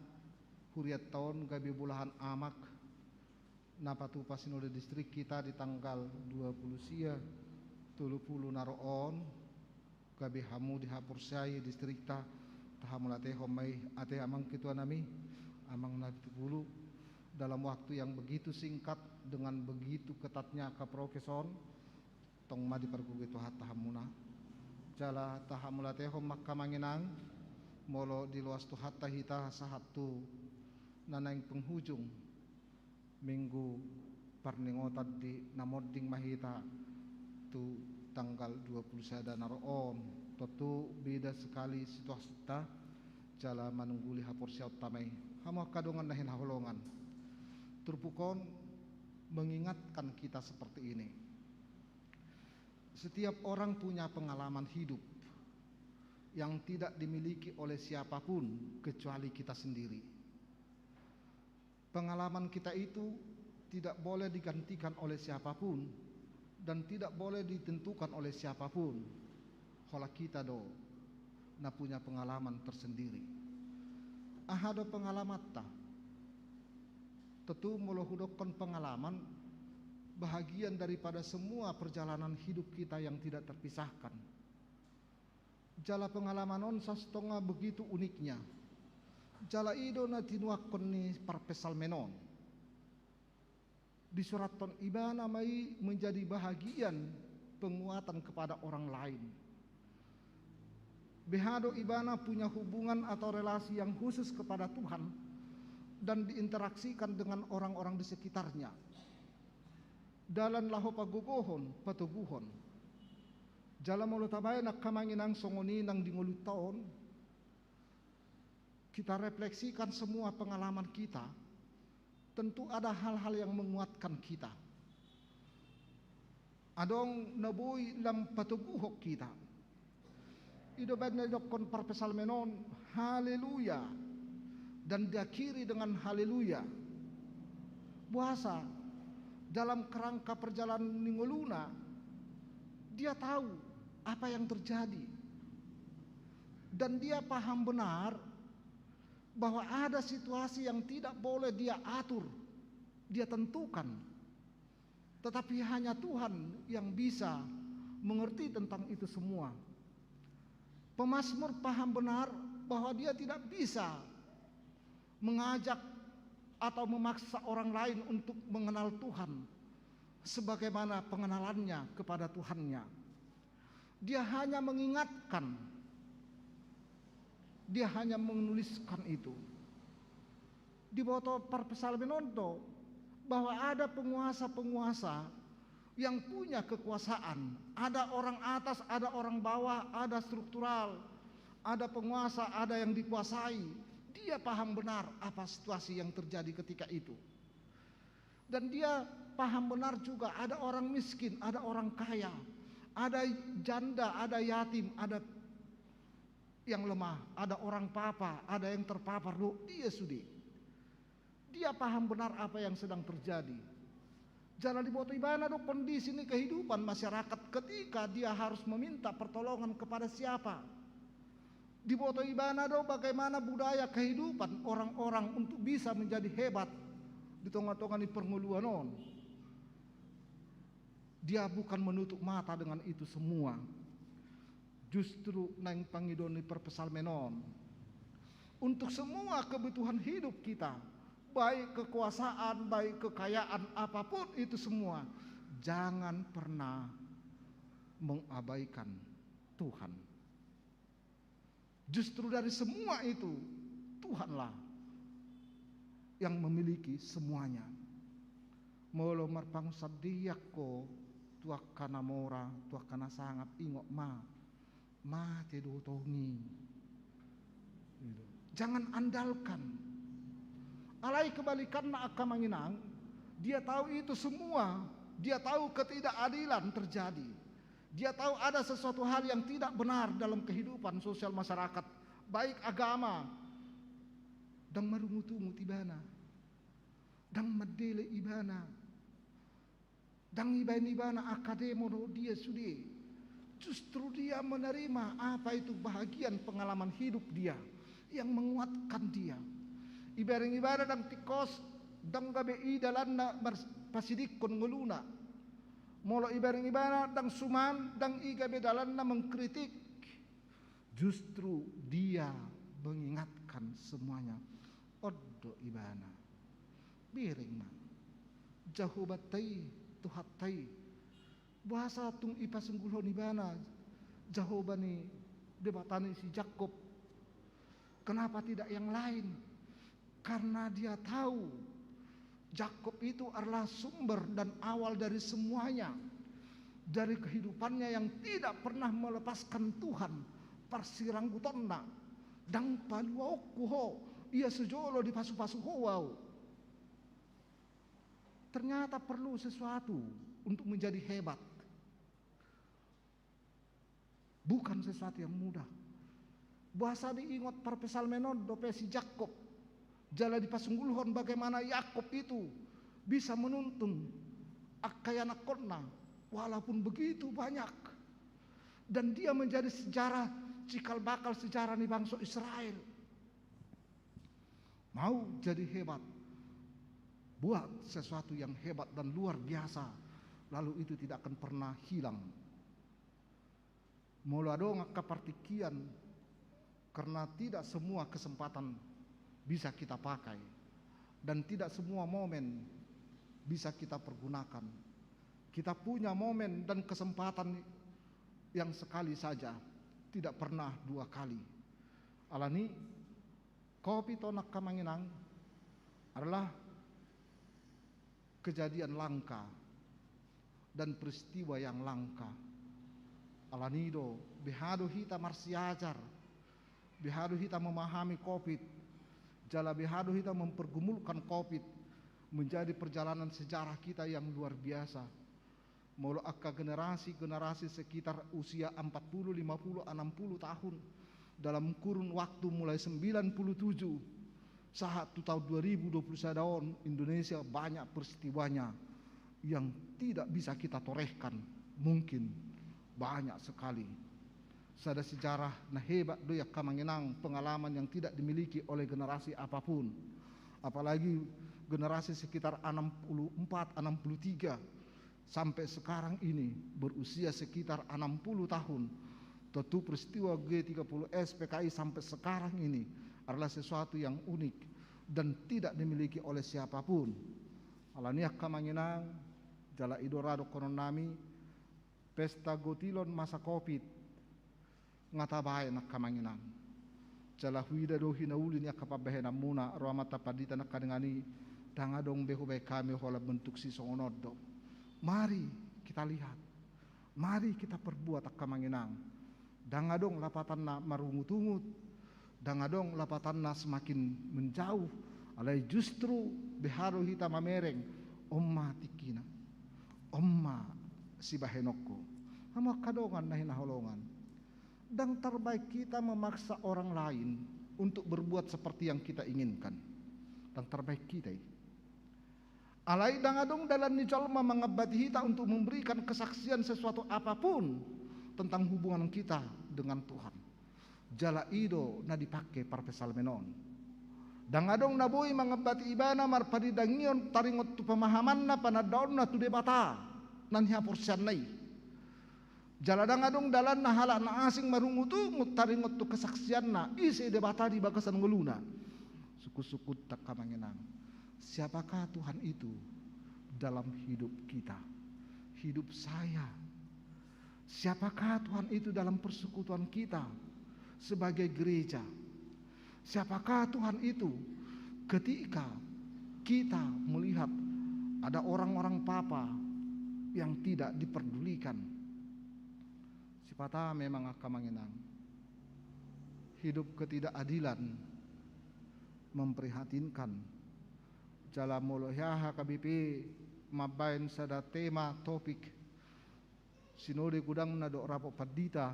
hurianta on gabe bolahan amak, na patupa sinode distrik hita di tanggal dua pulu sia, tolu pulu na ro on, gabe hamu di haporseai distrikta, tahamauliatehon ma i ate amang ketua nami, amang Napitupulu, dalam waktu yang begitu singkat, dengan begitu ketatnya angka prokes on, tong ma dipargogoi Tuhanta hamuna. Jala tahamauliatehon ma angka amang inang, molo diloas Tuhanta hita sahat tu na naeng penghujung minggu parningotan di na monding ma hita tu tanggal dua pulu sada na ro on. Tontu beda sekali situasinta, jala manungguli haporseaonta ma i. Hamu angka dongan na hinaholongan. Turpuk on mengingatkan kita seperti ini. Setiap orang punya pengalaman hidup yang tidak dimiliki oleh siapapun kecuali kita sendiri. Pengalaman kita itu tidak boleh digantikan oleh siapapun, dan tidak boleh ditentukan oleh siapapun. Holan hita do na punya pengalaman tersendiri. Aha do pengalamanta? Tentu molo hudokkon pengalaman, bahagian daripada semua perjalanan hidup kita yang tidak terpisahkan. Jala pengalaman on sasintongna begitu uniknya. Jala i do na tinuangkon ni parpsalmen on. Disurathon ibana ma i menjadi bahagian penguatan kepada orang lain. Beha do ibana punya hubungan atau relasi yang khusus kepada Tuhan dan diinteraksikan dengan orang-orang di sekitarnya. Dalan laho pagogohon, patoguhon. Jala molo tabaen angka amang inang songon i nang di ngolunta on, kita refleksikan semua pengalaman kita, tentu ada hal-hal yang menguatkan kita. Adong na boi lam patoguhon hita. I do baen na didokkon parpsalmen on, haleluya. Dan diakhiri dengan haleluya. Boasa? Dalam kerangka perjalanan ni ngoluna, dia tahu apa yang terjadi. Dan dia paham benar bahwa ada situasi yang tidak boleh dia atur, dia tentukan. Tetapi hanya Tuhan yang bisa mengerti tentang itu semua. Pemazmur paham benar bahwa dia tidak bisa mengajak atau memaksa orang lain untuk mengenal Tuhan sebagaimana pengenalannya kepada Tuhannya. Dia hanya mengingatkan, dia hanya menuliskan itu. Diboto parpsalmen on do bahwa ada penguasa-penguasa yang punya kekuasaan. Ada orang atas, ada orang bawah, ada struktural, ada penguasa, ada yang dikuasai. Dia paham benar apa situasi yang terjadi ketika itu. Dan dia paham benar juga ada orang miskin, ada orang kaya, ada janda, ada yatim, ada yang lemah, ada orang papa, ada yang terpapar, do dia sude. Dia paham benar apa yang sedang terjadi. Jala diboto ibana do kondisi ni kehidupan masyarakat ketika dia harus meminta pertolongan kepada siapa. Diboto ibana do bagaimana budaya kehidupan orang-orang untuk bisa menjadi hebat di tonga-tonga ni parngoluan on. Dia bukan menutup mata dengan itu semua. Justru naeng pangidoan ni parpsalmen on, untuk semua kebutuhan hidup kita, baik kekuasaan, baik kekayaan, apapun itu semua, jangan pernah mengabaikan Tuhan. Justru dari semua itu, Tuhanlah yang memiliki semuanya. Molo marpangunsandean ho tu angka na mora, tu angka na sangap, ingot ma, mate do tong i. Gitu. Jangan andalkan. Alai kebalikanna angka amang inang, dia tahu itu semua, dia tahu ketidakadilan terjadi. Dia tahu ada sesuatu hal yang tidak benar dalam kehidupan sosial masyarakat, baik agama, ndang marungut-ungut ibana, ndang mandele ibana, ndang ibaen ibana angka demo dohot dia sude. Justru dia menerima apa itu bahagian pengalaman hidup dia yang menguatkan dia. Ibereng ibana ndang tingkos, ndang gabe i dalanna mar-, pasidingkon ngoluna. Molo ibereng ibana ndang suman, ndang i gabe dalanna mengkritik. Justru dia mengingatkan semuanya. On do ibana. Bereng ma. Jahobanta i, Tuhanta i. Boasa tung ipasunggulhon ibana Jahoba ni Debata ni si Jakob? Kenapa tidak yang lain? Karena dia tahu Jakob itu adalah sumber dan awal dari semuanya, dari kehidupannya yang tidak pernah melepaskan Tuhan. Parsiranggutonna, ndang paluaonku ho, ia sejolo dipasupasu ho au. Ternyata perlu sesuatu untuk menjadi hebat. Bukan sesuatu yang mudah. Boasa diingot parpsalmen on dope si Jakob, jala dipasunggulhon bagaimana Jakob itu bisa menuntun angka ianakkonna, Walaupun begitu banyak. Dan dia menjadi sejarah, cikal bakal sejarah ni bangso Israel. Mau jadi hebat, buat sesuatu yang hebat dan luar biasa, lalu itu tidak akan pernah hilang. Molo adong angka partingkian, karena tidak semua kesempatan bisa kita pakai, dan tidak semua momen bisa kita pergunakan. Kita punya momen dan kesempatan yang sekali saja, tidak pernah dua kali. Alani, Covid on, angka amang inang, adalah kejadian langka dan peristiwa yang langka. Alani do, beha do hita marsiajar, beha do hita memahami Covid, jala beha do hita mempergumulkan Covid menjadi perjalanan sejarah kita yang luar biasa. Molo angka generasi-generasi sekitar usia empat puluh, lima puluh, enam puluh tahun, dalam kurun waktu mulai sembilan puluh tujuh sahat tu tahun dua ribu dua puluh sada on, Indonesia banyak peristiwanya yang tidak bisa kita torehkan, mungkin banyak sekali. Sada sejarah na hebat do i, angka amang inang, pengalaman yang tidak dimiliki oleh generasi apapun. Apalagi generasi sekitar enam puluh empat, enam puluh tiga, sampai sekarang ini, berusia sekitar enam puluh tahun. Tentu peristiwa G tiga puluh S P K I sampai sekarang ini adalah sesuatu yang unik dan tidak dimiliki oleh siapapun. Alani, angka amang inang, jala i do ra dohonon nami, pesta gotilon masa Covid, nga tabaen, angka amang inang. Jala huida do hinauli ni angka pambahenanmuna, ro amanta pandita nangkaningan i, ndang adong be hubaen hami holan bentuk sisongon on do. Mari kita lihat, mari kita perbuat, angka amang inang. Ndang adong lapatanna marungut-ungut, ndang adong lapatanna semakin menjauh, alai justru beha do hita mamereng, on ma tingkina, on ma sibahenonku. Hamu angka dongan na hinaholongan, ndang tarbaen hita memaksa orang lain untuk berbuat seperti yang kita inginkan. Ndang tarbaen hita i. Alai ndang adong dalan ni jolma mangambati hita untuk memberikan kesaksian sesuatu apapun tentang hubungan kita dengan Tuhan. Jala i do na dipangke parpsalmen on. Ndang adong na boi mangambati ibana marpanindangion taringot tu pemahamanna, panandaonna tu Debata na nihaporseaonna i. Jala ndang adong dalanna halak na asing marungut-ungut taringot tu kesaksianna, ise Debata di bagasan ngoluna. Sungkun-sungkunta, angka amang inang, siapakah Tuhan itu dalam hidup kita, hidup saya? Siapakah Tuhan itu dalam persekutuan kita sebagai gereja? Siapakah Tuhan itu ketika kita melihat ada orang-orang papa yang tidak diperdulikan? Sipata memang, angka amang inang, hidup ketidakadilan memprihatinkan. Jala molo hea H K B P mambaen sada tema, topik, sinode godangna dohot rapot pandita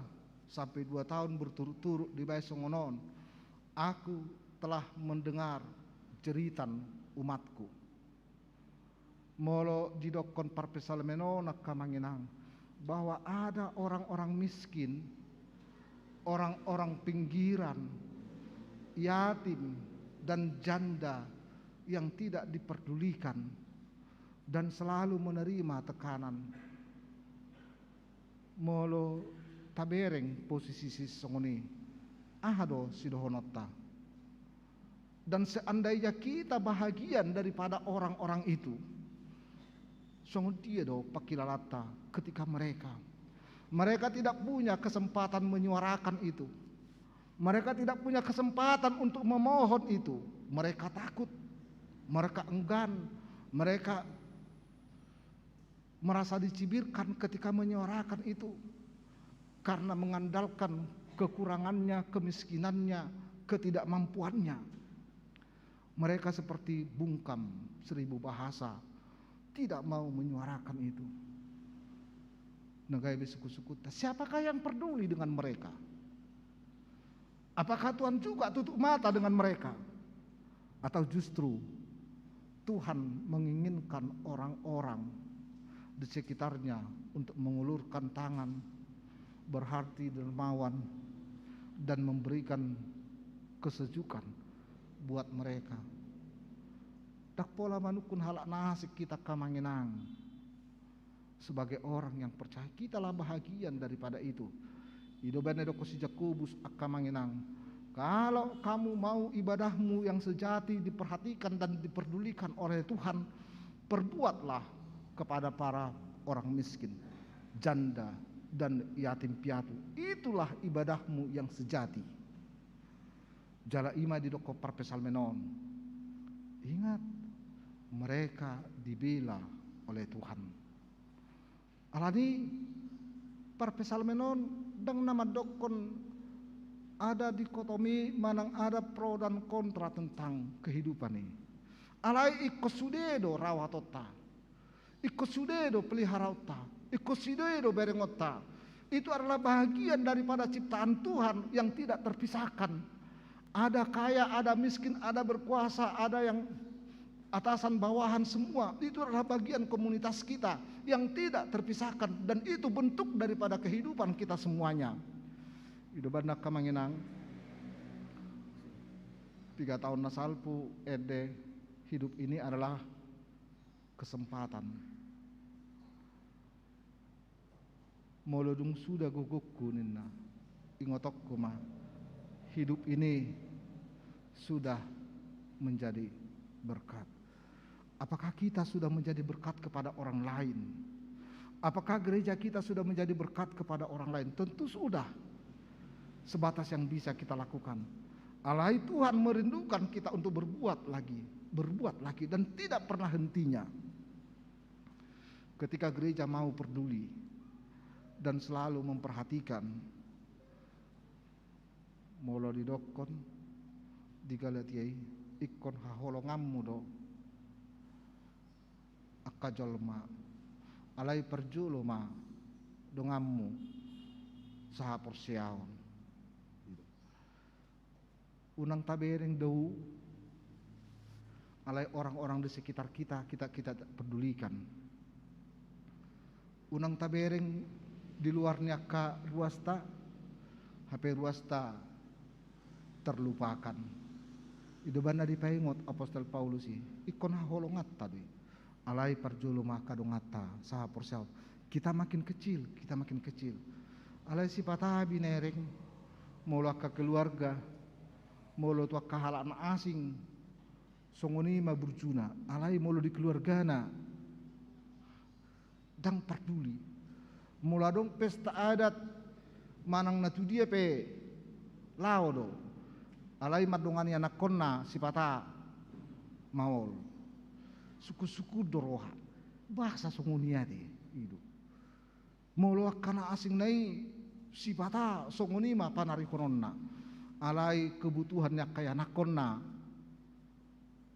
sampe dua taon berturut-turut dibaen songon on, "Aku telah mendengar jeritan umatku." Molo didokkon parpsalmen on, angka amang inang, bahwa ada orang-orang miskin, orang-orang pinggiran, yatim, dan janda yang tidak diperdulikan dan selalu menerima tekanan. Molo tabereng posisi sisongon i, aha do sidohononta? Dan seandainya kita bahagian daripada orang-orang itu, songon dia do pangkilalanta ketika mereka, mereka tidak punya kesempatan menyuarakan itu. Mereka tidak punya kesempatan untuk memohon itu. Mereka takut, mereka enggan, mereka merasa dicibirkan ketika menyuarakan itu, karena mengandalkan kekurangannya, kemiskinannya, ketidakmampuannya. Mereka seperti bungkam seribu bahasa, tidak mau menyuarakan itu. Na gabe sungkun-sungkunta, siapakah yang peduli dengan mereka? Apakah Tuhan juga tutup mata dengan mereka? Atau justru Tuhan menginginkan orang-orang di sekitarnya untuk mengulurkan tangan, berhati dermawan, dan memberikan kesejukan buat mereka. Ndang pola manungkun halak na asing hita, angka amang inang. Sebagai orang yang percaya, kitalah bahagian daripada itu. I do umbahen na didok si Jakobus, angka amang inang, kalau kamu mau ibadahmu yang sejati diperhatikan dan diperdulikan oleh Tuhan, perbuatlah kepada para orang miskin, janda, dan yatim piatu. Itulah ibadahmu yang sejati. Jala i ma didok parpsalmen on. Ingat, mereka dibela oleh Tuhan. Alani parpsalmen on ndang na mandokkon ada dikotomi manang ada pro dan kontra tentang kehidupan i. Alai ingkon sude do rawatonta. Ingkon sude do peliharaonta. Ingkon sude do berengonta. Itu adalah bahagian daripada ciptaan Tuhan yang tidak terpisahkan. Ada kaya, ada miskin, ada berkuasa, ada yang atasan bawahan, semua itu adalah bagian komunitas kita yang tidak terpisahkan, dan itu bentuk daripada kehidupan kita semuanya. I do umbahen, angka amang inang, tiga tahun na salpu ende, hidup ini adalah kesempatan. Molo dung suda gogongku ninna, ingotonku ma, hidup ini sudah menjadi berkat. Apakah kita sudah menjadi berkat kepada orang lain? Apakah gereja kita sudah menjadi berkat kepada orang lain? Tentu sudah. Sebatas yang bisa kita lakukan. Alai Tuhan merindukan kita untuk berbuat lagi, berbuat lagi, dan tidak pernah hentinya. Ketika gereja mau peduli dan selalu memperhatikan, molo didokkon di Galatia i, ingkon haholonganmu do, angka jolma, alai parjolo ma donganmu sahaporseaon. Unang tabereng do, alai orang-orang di sekitar kita, kita, kita pedulikan. Unang tabereng di luar ni angka ruasta, hape ruasta terlupakan. I do umbahen na dipaingot apostel Paulus i, ingkon haholonganta do i. Alai parjolo ma angka donganta sahaporseaon. Kita makin kecil, kita makin kecil. Alai sipata binereng, molo angka keluarga, molo tu angka halak na asing, songon i ma burjuna. Alai molo di keluargana, ndang parduli. Molo adong pesta adat manang na tudia pe, laho do. Alai mandongani anakkonna sipata maol. Sungkun-sungkun do roha. Boasa songon i ate, i do. Molo angka na asing na i, sipata songon i ma panarihononna. Alai kebutuhan ni angka anakkonna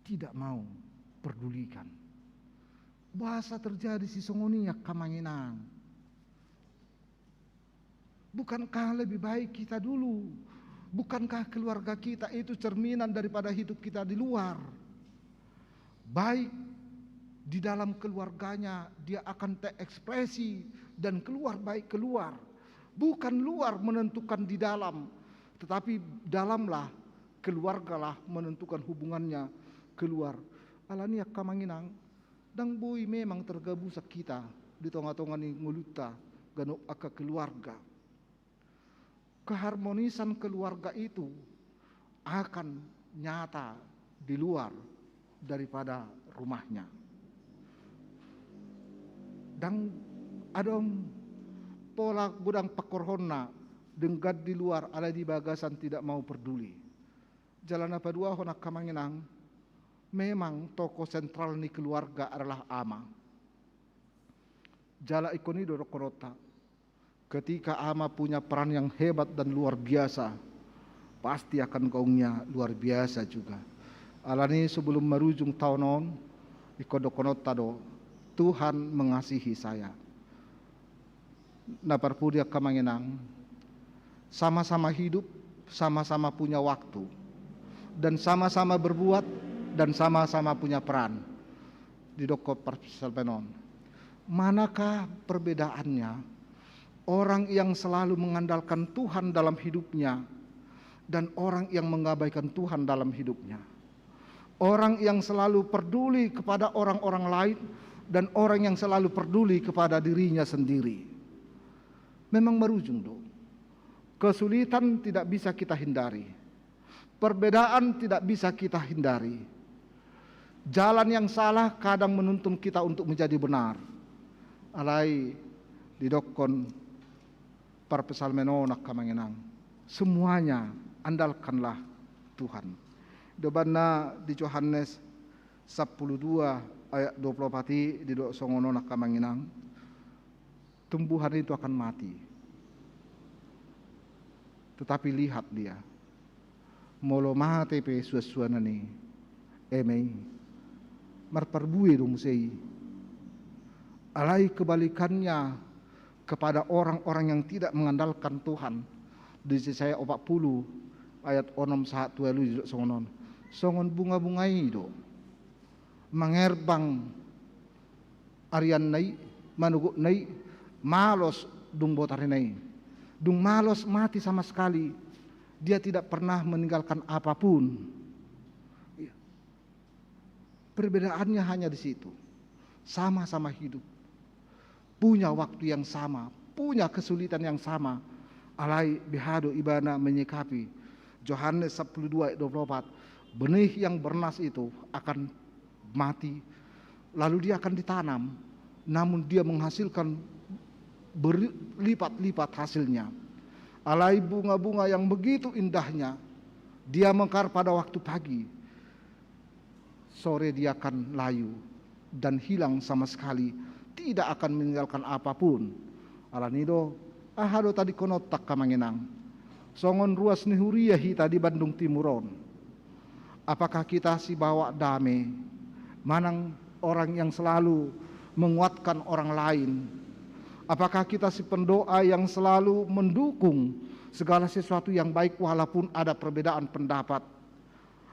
tidak mau perdulikan. Boasa terjadi songon i, angka amang inang? Bukankah lebih baik kita dulu? Bukankah keluarga kita itu cerminan daripada hidup kita di luar? Baik di dalam keluarganya, dia akan terekspresi dan keluar, baik keluar. Bukan luar menentukan di dalam, tetapi dalamlah, keluargalah menentukan hubungannya keluar. Alani i, angka amang inang, ndang boi memang tergabusang hita di tonga-tonga ni ngolunta, ganup angka keluarga. Keharmonisan keluarga itu akan nyata di luar daripada rumahnya. Ndang adong pola godang pangkorhonna denggan di luar, alai di bagasan tidak mau perduli. Jala na paduahon, angka amang inang, memang tokoh sentral ni keluarga adalah ama. Jala ingkon i do dohononta. Ketika ama punya peran yang hebat dan luar biasa, pasti akan gaungnya luar biasa juga. Alani i, sebelum marujung taon on, ingkon dohononta do, Tuhan mengasihi saya. Na parpudi, angka amang inang, sama-sama hidup, sama-sama punya waktu, dan sama-sama berbuat, dan sama-sama punya peran. Didokkon parpsalmen on. Manakah perbedaannya orang yang selalu mengandalkan Tuhan dalam hidupnya dan orang yang mengabaikan Tuhan dalam hidupnya? Orang yang selalu peduli kepada orang-orang lain dan orang yang selalu peduli kepada dirinya sendiri. Memang marujung do. Kesulitan tidak bisa kita hindari. Perbedaan tidak bisa kita hindari. Jalan yang salah kadang menuntun kita untuk menjadi benar. Alai didokkon parpsalmen on, angka amang inang, semuanya andalkanlah Tuhan. Dobanna di Johannes sampulu dua ayat dua pulu opat i didok songon on, angka amang inang. Tumbuhan itu akan mati. Tetapi lihat dia, molo mate pe suansuanan i, eme i, marparbue do muse i. Alai kebalikannya kepada orang-orang yang tidak mengandalkan Tuhan, di Yesaya opat pulu ayat onom sahat tu ualu i didok songon on. Songon bunga-bunga i do. Mangerbang arianna i, manogotna i, malos dung botarina i. Dung malos, mati sama sekali. Dia tidak pernah meninggalkan apapun. Iya. Perbedaannya hanya di situ. Sama-sama hidup. Punya waktu yang sama, punya kesulitan yang sama. Alai beha do ibana menyikapi. Johannes sampulu dua ayat dua pulu opat. Benih yang bernas itu akan mati, lalu dia akan ditanam, namun dia menghasilkan berlipat-lipat hasilnya. Alai bunga-bunga yang begitu indahnya, dia mekar pada waktu pagi, sore dia akan layu dan hilang sama sekali, tidak akan meninggalkan apapun. Alani do, aha do tadingkononta, angka amang inang? Songon ruas ni huria hita di Bandung Timur on. Apakah kita sibawa dame, manang orang yang selalu menguatkan orang lain? Apakah kita si pendoa yang selalu mendukung segala sesuatu yang baik walaupun ada perbedaan pendapat?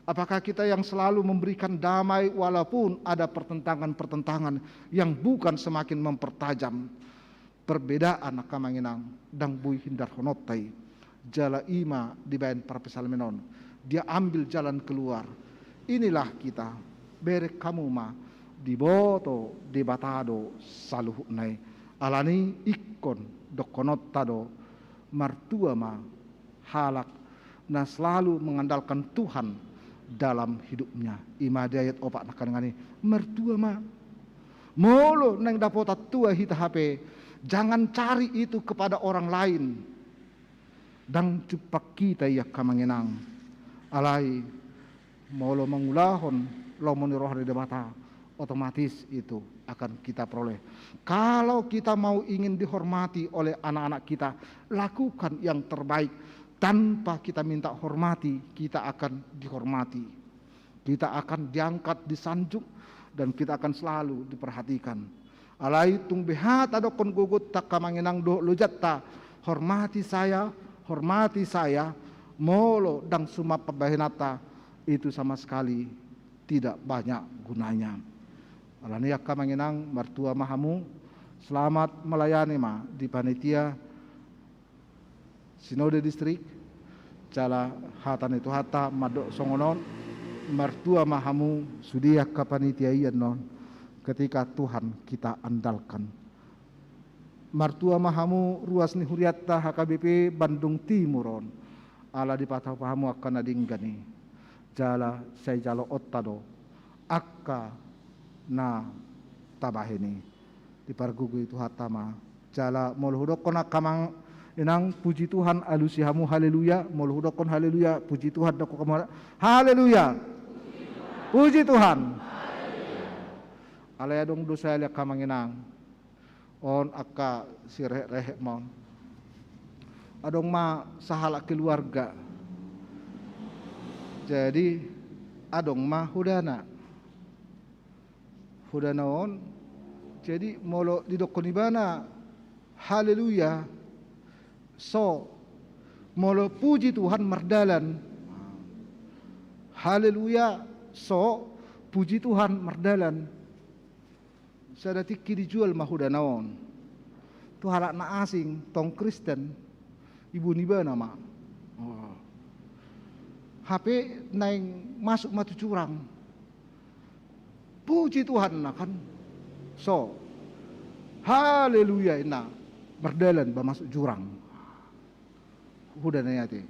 Apakah kita yang selalu memberikan damai walaupun ada pertentangan-pertentangan yang bukan semakin mempertajam? Perbedaan, angka amang inang, ndang boi hindarhononta i. Jala i ma dibaen parpsalmen on. Dia ambil jalan keluar. Inilah kita. Bereng hamu ma, diboto Debata do saluhutna i. Alani ingkon dohononta do, martua ma halak na selalu mengandalkan Tuhan dalam hidupnya. I ma di ayat opat nangkaningan i, martua ma. Molo naeng dapotan tua hita hape, jangan cari itu kepada orang lain. Ndang jumpang hita i, angka amang inang. Alai molo mangulahon lomo ni roha ni Debata, otomatis itu akan kita peroleh. Kalau kita mau ingin dihormati oleh anak-anak kita, lakukan yang terbaik. Tanpa kita minta hormati, kita akan dihormati. Kita akan diangkat, disanjung, dan kita akan selalu diperhatikan. Alai tung beha tadokkon gogonta, angka amang inang, dohot lojanta, hormati saya, hormati saya, molo ndang suman pambahenanta, itu sama sekali tidak banyak gunanya. Alani i, angka amang inang, martua ma hamu, selamat melayani ma di panitia Sinode Distrik. Jala hata ni Tuhanta mandok songon on, martua ma hamu sude angka panitia i annon, ketika Tuhan kita andalkan. Martua ma hamu ruas ni hurianta H K B P Bandung Timur on, ala dipatupa hamu angka na denggan i. Jala sai jaloonta do angka na tabahen i. Dipargogoi Tuhanta ma. Jala molo hudokkon, angka amang inang, puji Tuhan, alusi hamu haleluya. Molo hudokkon haleluya, puji Tuhan, dokkon hamu haleluya. Puji Tuhan. Alai adong do sahali, angka amang inang, on angka sirehetrehet ma on. Adong ma sahalak keluarga. Jadi adong ma hodana. Hodana on, jadi molo didokkon ibana haleluya, so. Molo puji Tuhan, mardalan. Haleluya, so, puji Tuhan, mardalan. Sada tingki dijual ma hudana on tu halak na asing, tong Kristen, ibu ni ibana ma. Oh. Hape naeng masuk ma tu jurang. Puji Tuhan na kan. So. Haleluya, inna. Mardalan ba masuk jurang. Hudana i ate.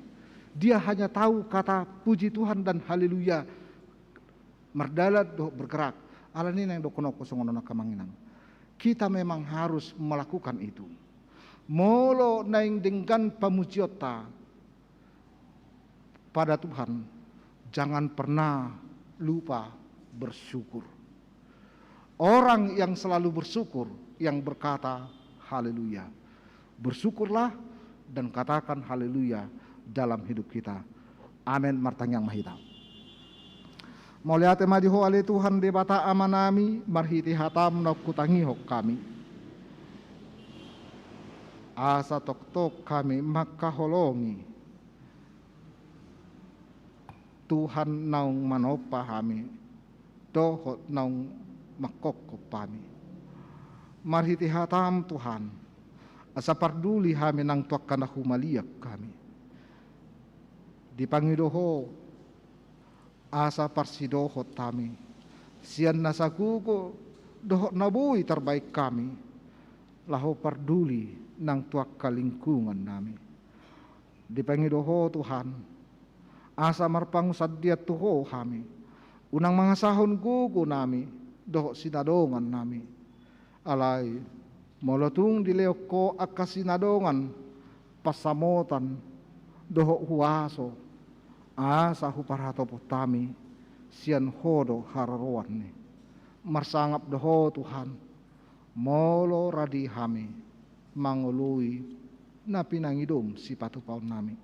Dia hanya tahu kata puji Tuhan dan haleluya. Mardalan dohot bergerak. Alani naeng dohononku songon on angka amang inang. Kita memang harus melakukan itu. Molo naeng denggan pamujionta pada Tuhan, jangan pernah lupa bersyukur. Orang yang selalu bersyukur, yang berkata, "Haleluya." Bersyukurlah dan katakan haleluya dalam hidup kita. Amen. Martangiang ma hita. Mauliate ma di Ho ale Tuhan Debata Amanami, marhite hataM naung hutangihon hami. Asa tongtong hami mangkaholongi Tuhan naung manompa hami, dohot naung mangkophop hami. Marhite hataM Tuhan, asa parduli hami nang tu angka na humaliang hami. Dipangido Ho, asa parsidohot hami sian na sagogo dohot na boi tarbaen hami, laho parduli nang tu angka lingkungan nami. Dipangido Ho Tuhan, asa marpangunsandean tu Ho hami, unang mangasahon gogo nami dohot sinadongan nami. Alai, molo tung dilehon Ho angka sinadongan, pansamotan, dohot huaso, asa huparhatopot hami sian Ho do haroroan i. Marsangap do Ho Tuhan, molo radi hami mangoloi na pinangidoM sipatupaon nami.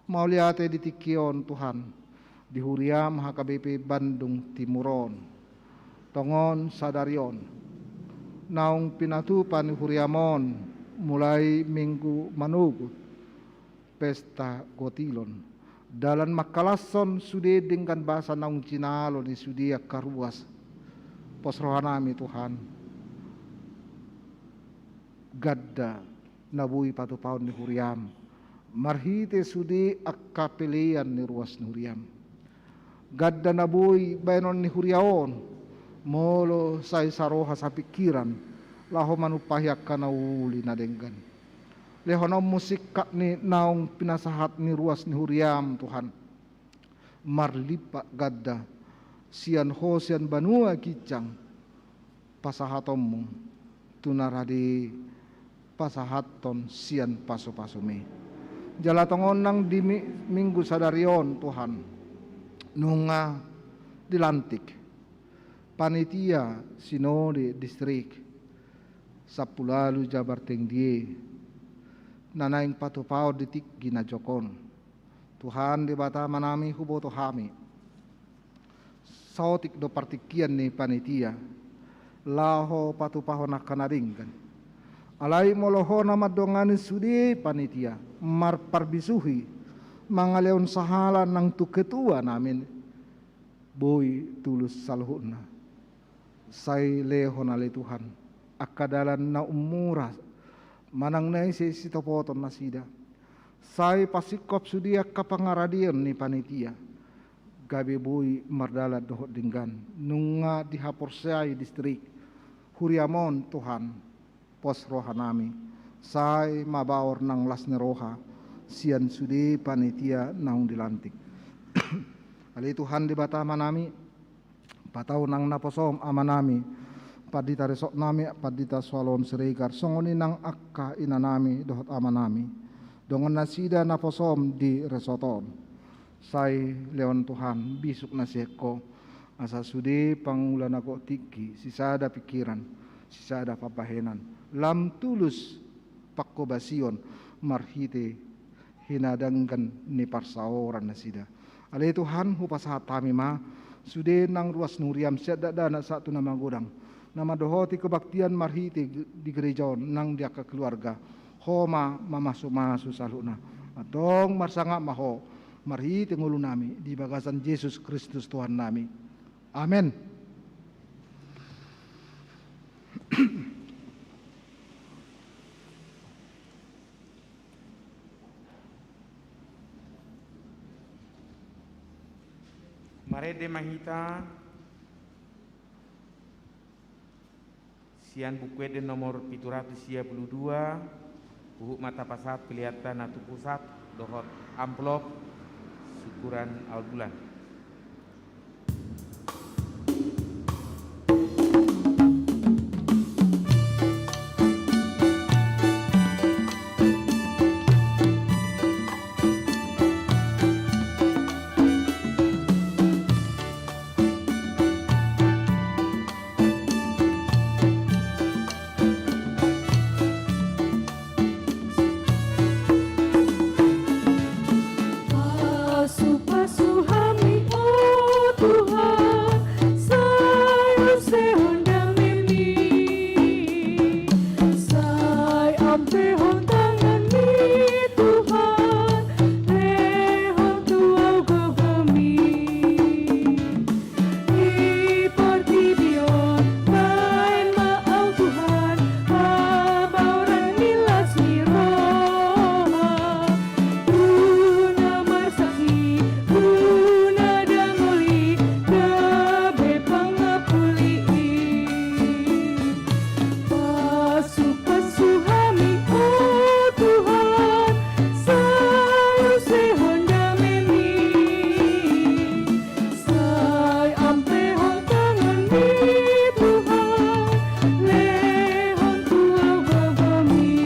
Mauliate di tingki on Tuhan, di huriaM H K B P Bandung Timur on. Tongon sadari on naung pinatupa ni huriaM on mulai Minggu manogot pesta gotilon. Dalan mangkalashon sude denggan basa naung jinalo ni sude angka ruas. Pos roha nami Tuhan. Ganda na boi patupaon ni huriaM marhite sude angka pelean ni ruas ni huriaM. Ganda na boi baenon ni huria on, molo sai saroha sapingkiran laho manumpahi angka na uli na denggan. LehononMu singkat ni naung pinasahat ni ruas ni huriaM Tuhan. Marlimpat ganda sian Ho sian banua ginjang pasahatonMu tu na rade pasahathon sian pasupasu-Mi. Jala tongon nang di mi-, Minggu sadari on Tuhan, nunga dilantik panitia sinode distrik Sampulu Ualu Jabar Tengdie na naeng patupaon di tingki na jokon. Tuhan Debata Amanami, huboto hami saotik do partingkian ni panitia laho patupahon angka na denggan. Alai molo Ho na mandongani sude panitia marparbisuhi mangalehon sahala nang tu ketua nami, boi tulus saluhutna. Sai lehon ale Tuhan angka dalan na ummura manang na ise sitopoton nasida. Sai pasingkop sude angka pangaradeon ni panitia gabe boi mardalan dohot denggan. Nunga dihaporseai distrik huriaM on Tuhan, pos roha nami. Sai mabaor nang las ni roha sian sude panitia naung dilantik. Ale Tuhan Debata Amanami, patau nang naposoM Amanami, pandita resort nami, Pandita Sualon Siregar, songon i nang angka inanami dohot amanami. Dongan nasida naposoM di resort on. Sai lehon Tuhan bisuk na sian Ho, asa sude pangula na gok tingki, sisada pingkiran, sisada pambahenan, lam tulus panghobasion marhite hinadenggan ni parsaoran nasida. Ale Tuhan, hupasahat hami ma sude nang ruas ni huriaM sian dakdanak sahat tu na magodang, na mandohoti kebaktian marhite di gereja on nang di angka keluarga. Ho ma mamasumasu saluhutna. Antong marsangap ma Ho marhite ngolu nami di bagasan Jesus Kristus Tuhan nami. Amen. Marende ma hita sian Buku Ende nomor pitu ratus sia pulu dua, huhut ma tapasahat peleanta na tu pusat dohot amplop syukuran awal bulan. Pasu-pasu hami, o Tuhan, sai usehon damemMi. Sai ampehon tanganMi, Tuhan, lehon tu ahu gogoMi. Di portibi on baen ma ahu, Tuhan, habaoran ni las ni roha, tu na marsahit, tu na dangol i, gabe pangapuli i. Pasu-pasu hami, o Tuhan, sai usehon damemMi. Sai ampehon tanganMi, Tuhan, lehon tu ahu gogoMi.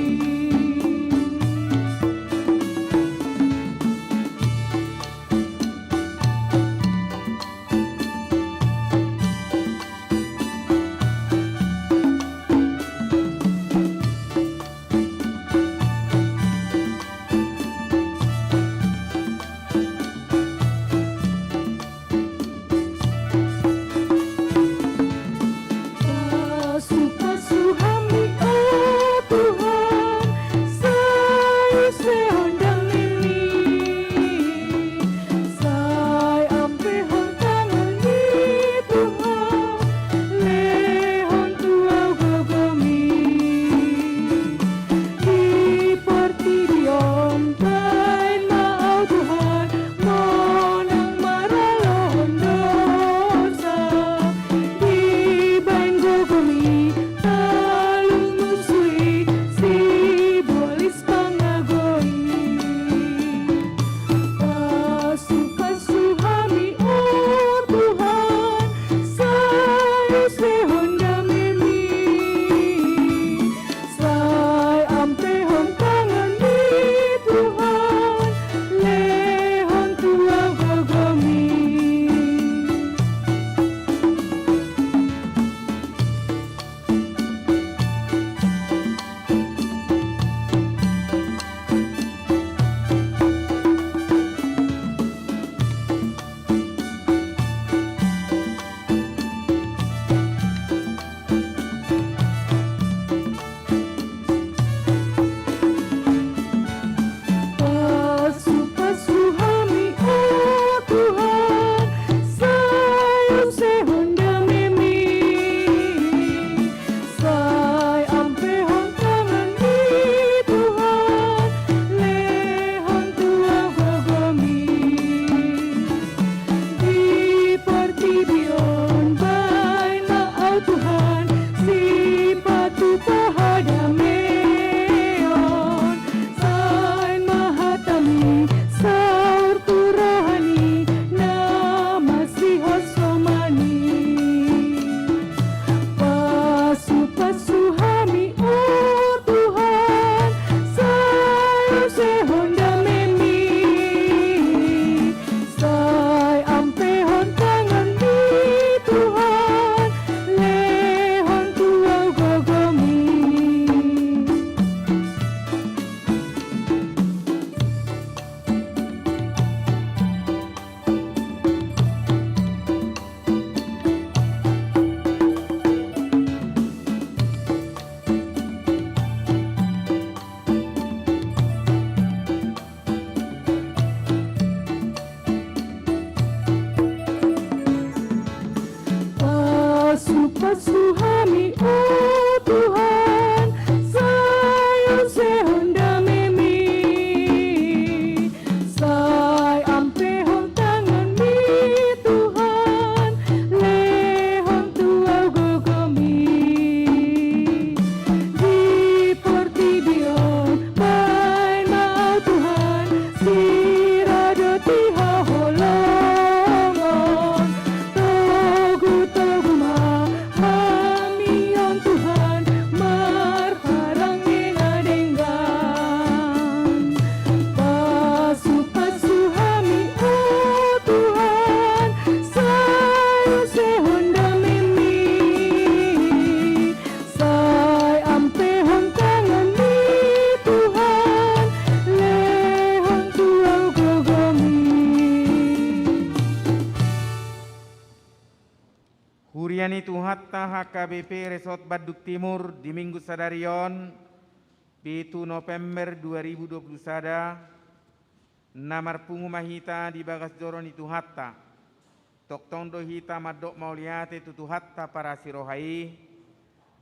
Pasu-pasu hami, o Tuhan, sai usehon damemMi. Sai ampehon tanganMi, Tuhan, lehon tu ahu gogoMi. Di portibi on baen ma ahu, Tuhan, monang maralohon dosa. Dibaen gogoMi, talu musu i, sibolis pangago i. Pasu-pasu hami, o Tuhan, sai usehon damemMi. Sai ampehon tanganMi, Tuhan, lehon tu ahu gogoMi. Pasu-pasu hami, o Tuhan, sai usehon damemMi. Sai ampehon tanganMi, Tuhan, lehon tu ahu gogoMi. Di portibi on baen ma ahu, Tuhan, sipatupa hadameon. Baen ma hataMi saur tu roha ni na masihoshomani. Pasu-pasu hami, o Tuhan, sai usehon damemMi. Sai ampehon tanganMi, Tuhan, lehon tu ahu gogoMi. Pasu-pasu hami, o Ia ni Tuhanta H K B P Resort Bandung Timur di Minggu sadari on, pitu November dua ribu dua puluh sada, na marpungu ma hita di bagas joro ni Tuhanta. Tongtong do hita mandok mauliate tu Tuhanta parasi roha i,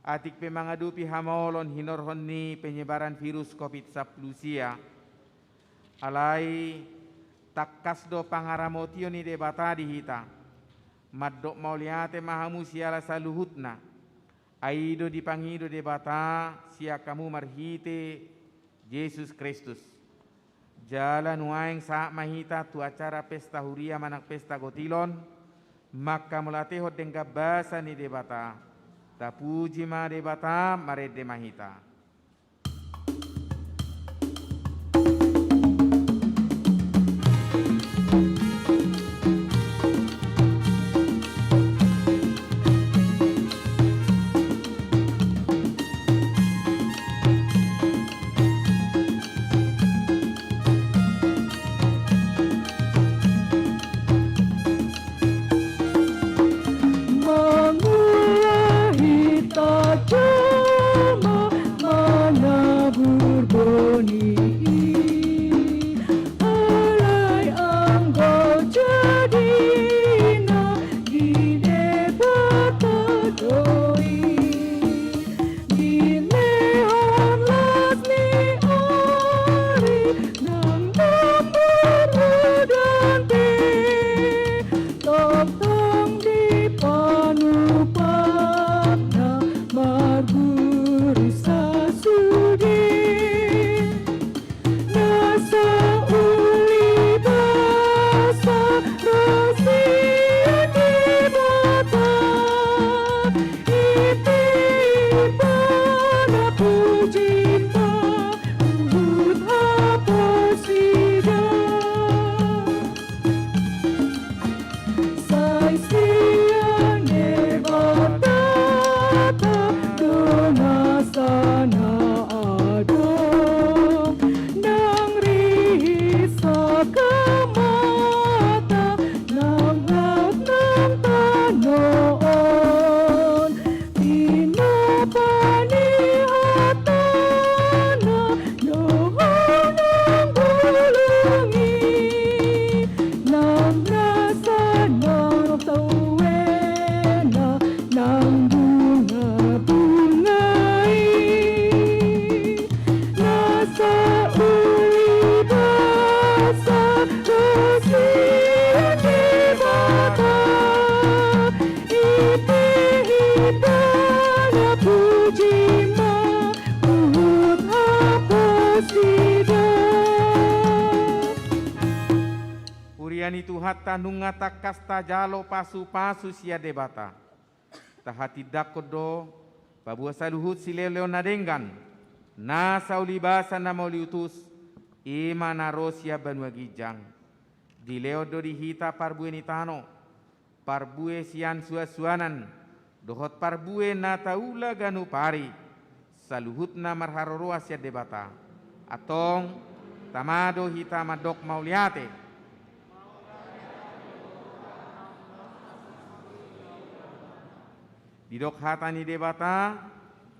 atik pe mangadopi hamaolon hinorhon ni penyebaran virus covid sampulu sia. Alai tangkas do pangaramotion ni Debata di hita. Mandok mauliate ma hamu siala saluhutna. Ai do dipangido Debata sian hamu marhite Jesus Kristus. Jala nuaeng sahat ma hita tu acara pesta huria manang pesta gotilon, manghamauliatehon denggan basa ni Debata. Tapuji ma Debata, marende ma hita. Mangula hita jama manabur boni i, alai anggo jadina di Debata do i. Di lehon las ni ari nang marmurudan pe, tongtong di panupatna marguru sasude. Na sauli basa ro sian Debata, i pe Ibana puji ma huhut haposida. Sai sian Debata do nasa na adong, nang rihit sakamata nang rap nang tano on. Pinapanihatana dohot nang bulung i, nang nasa nang tawena nang bungabunga i. Na sauli basa ro sian Debata, i pe Ibana puji ma huhut haposida. Huria ni Tuhanta, nunga tangkas tajalo pasupasu sian Debata. Tahatindangkon do paboa saluhut silehonlehon na denggan, na sauli basa na mauliutus, i ma na ro sian banua ginjang. Dilehon do di hita parbue ni tano, parbue sian suansuanan, dohot parbue na taula ganup ari, saluhutna marharoroan sian Debata. Antong, tama do hita mandok mauliate. Didok hata ni Debata,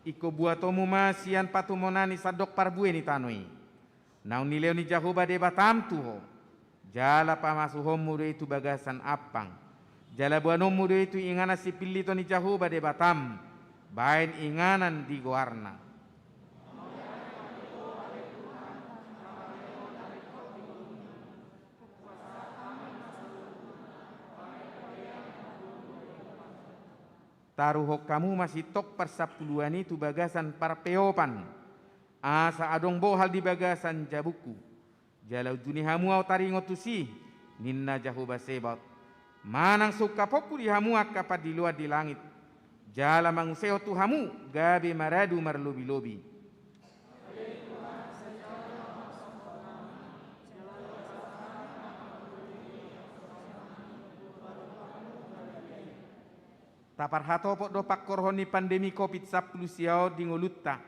ingkon buatonmu ma sian patumonanni sandok parbue ni tano i. Naung nilehon ni Jahowa Debatam tu ho, jala pamasuhonmu do i tu bagasan ampang, jala boanonmu do i tu inganan sipilliton ni Jahowa Debatam, baen inganan di goarna. Taruhon hamu ma sintong parsampuluan i tu bagasan parpeopan, asa adong bohal di bagasan jabungku. Jala unjuni hamu ahu taringot tusi, ninna Jahowa Sebaot. Manang sungkaponku di hamu angka pandiloan di langit, jala manguseho tu hamu gabe maradu marlobilobi. Taparhatopot do pangkorhon ni pandemi covid sampulu sia on di ngolunta.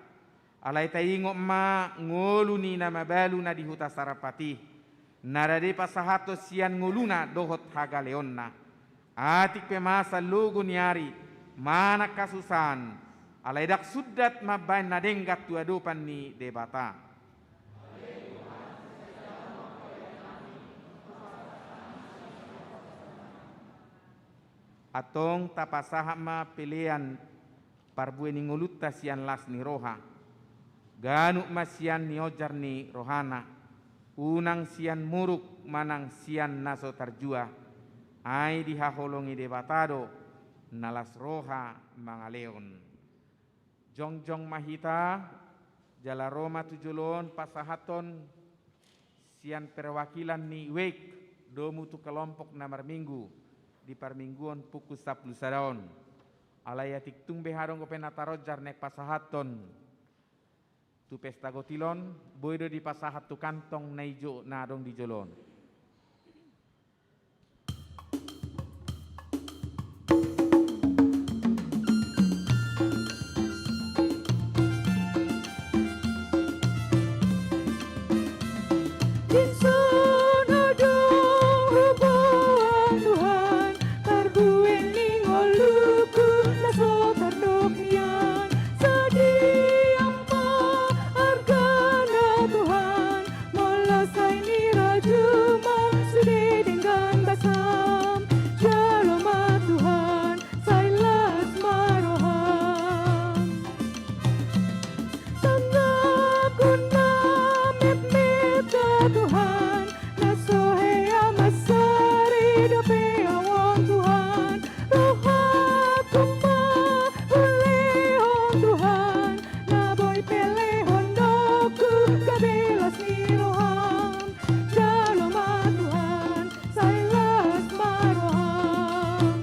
Alai taingot ma ngolu ni na mabalu na di huta Sarpat i, na rade pasahathon sian ngoluna dohot hagaleonna. Atik pe masa logo ni ari, manang hasusaan, alai ndang sundat mambahen na denggan tu adopan ni Debata. Antong tapasahat ma pelean parbue ni ngolunta sian las ni roha, ganup ma sian niojar ni rohana, unang sian muruk manang sian na so tarjua, ai dihaholongi Debata do na las roha mangalehon. Jongjong ma hita, jala ro ma tu jolo on pasahathon sian perwakilan ni wake domu tu kelompok na marminggu di parmingguon pukul sampulu sada on. Alai atik tung be adong dope na tarojar naeng pasahathon tu pesta gotil on, boi do dipasahat tu kantong na ijo na adong di jolo on. Dison adong huboan Tuhan, parbue ni ngolungku na so tardok nian. Sadia ma argana Tuhan, molo sai nirajum ma sude denggan basam. Jalo ma Tuhan, sai las ma roham. Tanganku na metmet da Tuhan, na so hea mansari dope ahu on Tuhan. Rohangku ma hulehon Tuhan, na boi pelehon dohot gabe las ni roham. Jalo ma Tuhan, sai las ma roham.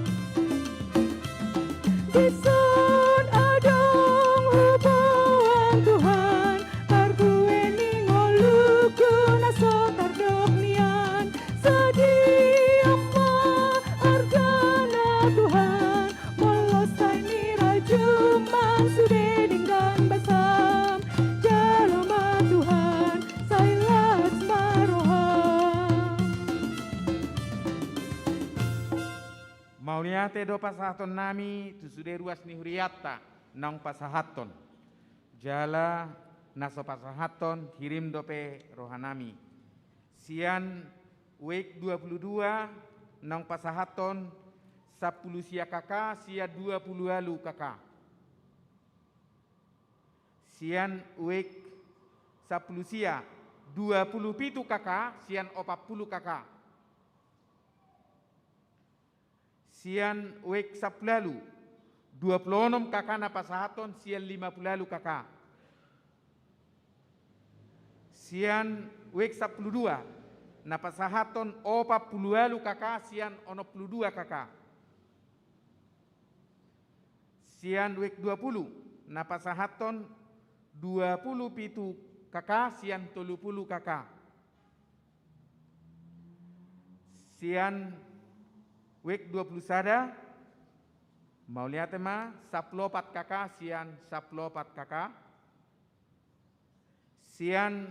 Dison adong huboan Tuhan, parbue ni ngolungku na so tardok nian. Sadia ma argana Tuhan, molo sai nirajum ma sude denggan basam. Jalo ma Tuhan, sai las ma roham. Mauliate do pasahatonnami tu sude ruas ni hurianta naung pasahathon. Jala na so pasahathon hirim dope rohanami. Sian wake dua pulu dua naung pasahathon sampulu sia K K sian dua pulu ualu K K. Sian wake sampulu sia dua pulu pitu K K sian opat pulu K K. Sian wake sampulu ualu dua pulu onom K K na pasahathon sian lima pulu ualu K K. Sian wake sampulu dua na pasahathon opat pulu ualu K K sian onom pulu dua K K. Sian wake dua pulu na pasahathon dua pulu pitu K K sian tolu pulu K K. Sian wake dua pulu sada, mauliate ma, sampulu opat K K sian sampulu opat K K. Sian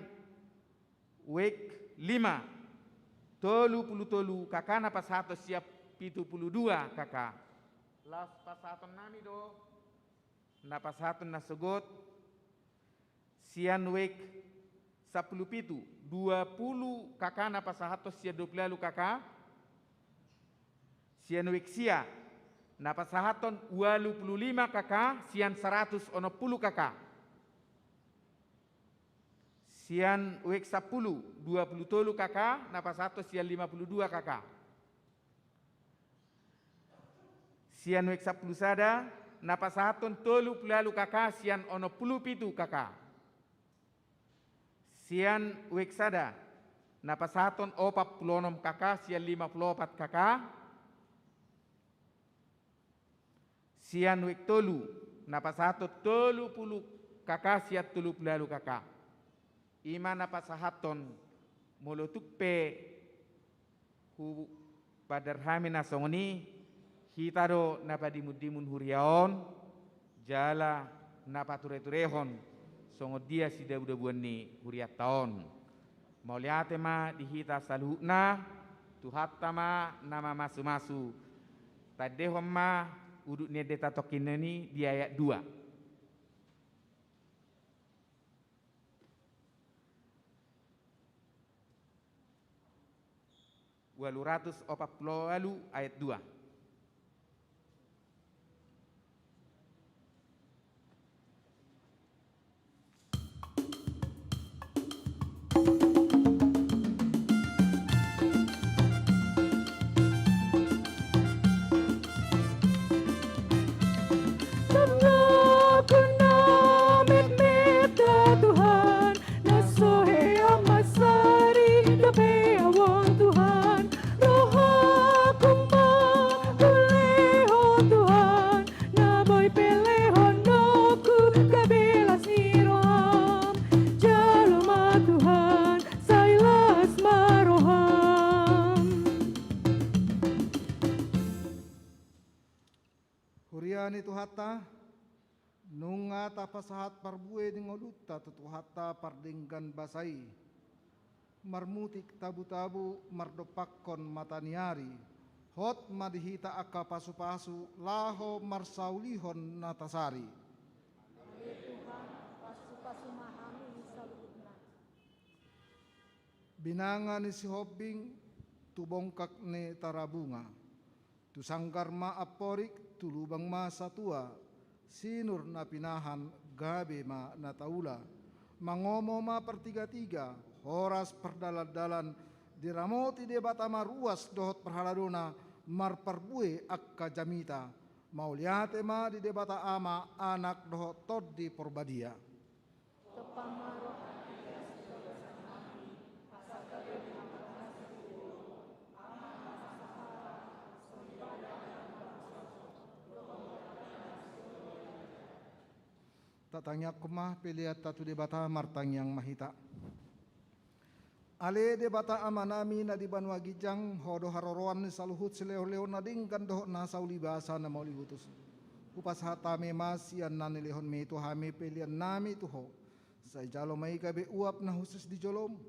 wake lima, tolu pulu tolu K K na pasahathon sian pitu pulu dua K K. Laos pasahatonnami do na pasahathon na sogot. Sian wake sampulu pitu, dua pulu K K na pasahathon sian dua pulu ualu K K. Sian wake sia na pasahathon ualu pulu lima K K sian saratus onom pulu K K. Sian wake sampulu, dua pulu tolu K K na pasahathon sian lima pulu dua K K. Sian wake sampulu sada na pasahathon tolu pulu ualu K K sian onom pulu pitu K K. Sian wake sada na pasahathon opat pulu onom K K sian lima pulu opat K K. Sian wake tolu na pasahathon tolu pulu K K sian tolu pulu ualu K K. I ma na pasahathon, molo tung pe hupaandar hami na songon i, hita do na padimundimun huria on, jala na patureturehon songon dia sidabudabuan ni hurianta on. Mauliate ma di hita saluhutna, Tuhanta ma na mamasumasu. Tandehon ma Udut ni ende tatongkin i di ayat dua. Ualu ratus opat pulu ualu ayat dua. Tuhan, na so hea mansari dope ahu on Tuhan, rohangku ma hulehon Tuhan, na boi pelehononku gabe las ni roham, jalo ma Tuhan, sai las ma roham. Huria ni Tuhanta, nunga tapasahat parbue ni ngolunta tu Tuhanta pardenggan basa i. Marmutik tabu-tabu mardompakkon mata ni ari, hot ma di hita angka pasu-pasu laho marsaulihon na tasari. Ale Tuhan, pasu-pasu ma hami saluhutna. Binanga ni Sihombing tu bongkak ni Tarabunga. Tu sanggar ma Amporik, tu lubang ma Satua, sinur na pinahan gabe ma na taula. Mangomo ma partiga-tiga, horas pardalan-dalan, diramoti Debata ma ruas dohot parhaladona, marparbue angka jamita. Mauliate ma di Debata Ama, Anak dohot Tondi Porbadia. Tompa ma roha ni Kristus Tuhan nami, asa gabe ma hita sipuluh, amanat sahara, songon i ma di bagasan. Tatangiangkon ma peleanta tu Debata, martangiang ma hita. Ale Debata Ama nami na di banua ginjang, Ho do haroroan ni saluhut silehon-lehon na denggan dohot na saulibasa na mauliutus. Hupasahat hami ma sian na nilehonmi tu hami pelean nami tu Ho. Sai jalo ma i gabe uap na hushus di jolom.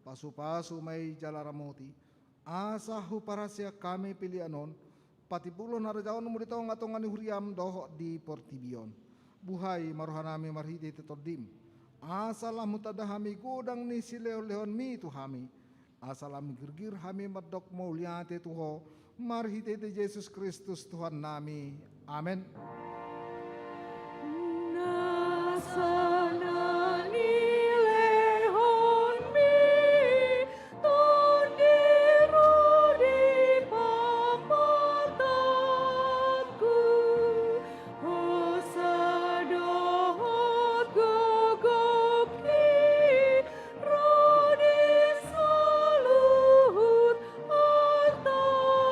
Pasu-pasu ma i jala ramoti. Asa huparaseak hami pelean on, patimbulhon harajaonmu di tonga-tonga ni huriam dohot di portibi on. Buhai ma roha nami marhite-hite Tondim. Asa lam hutanda hami godang ni silehon-lehonmi tu hami. Asa lam girgir hami mandok mauliate tu Ho, marhite-hite Jesus Kristus Tuhan nami. Amen. Nasa na nilehonmi, Tondi ro di pamatangku, hosa dohot gogongki, ro di saluhut artangku,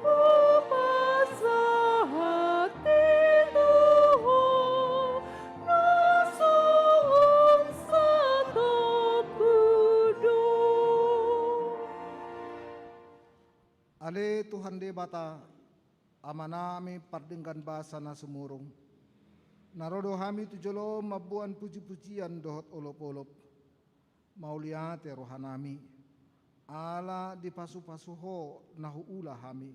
hupasahat i tu Ho, na songon satangku do. Ale Tuhan Debata, Ama nami pardenggan basa na sumurung, na ro do hami tu jolom mamboan puji-pujian dohot olop-olop. Mauliate roha nami, ala dipasu-pasu Ho na huula hami.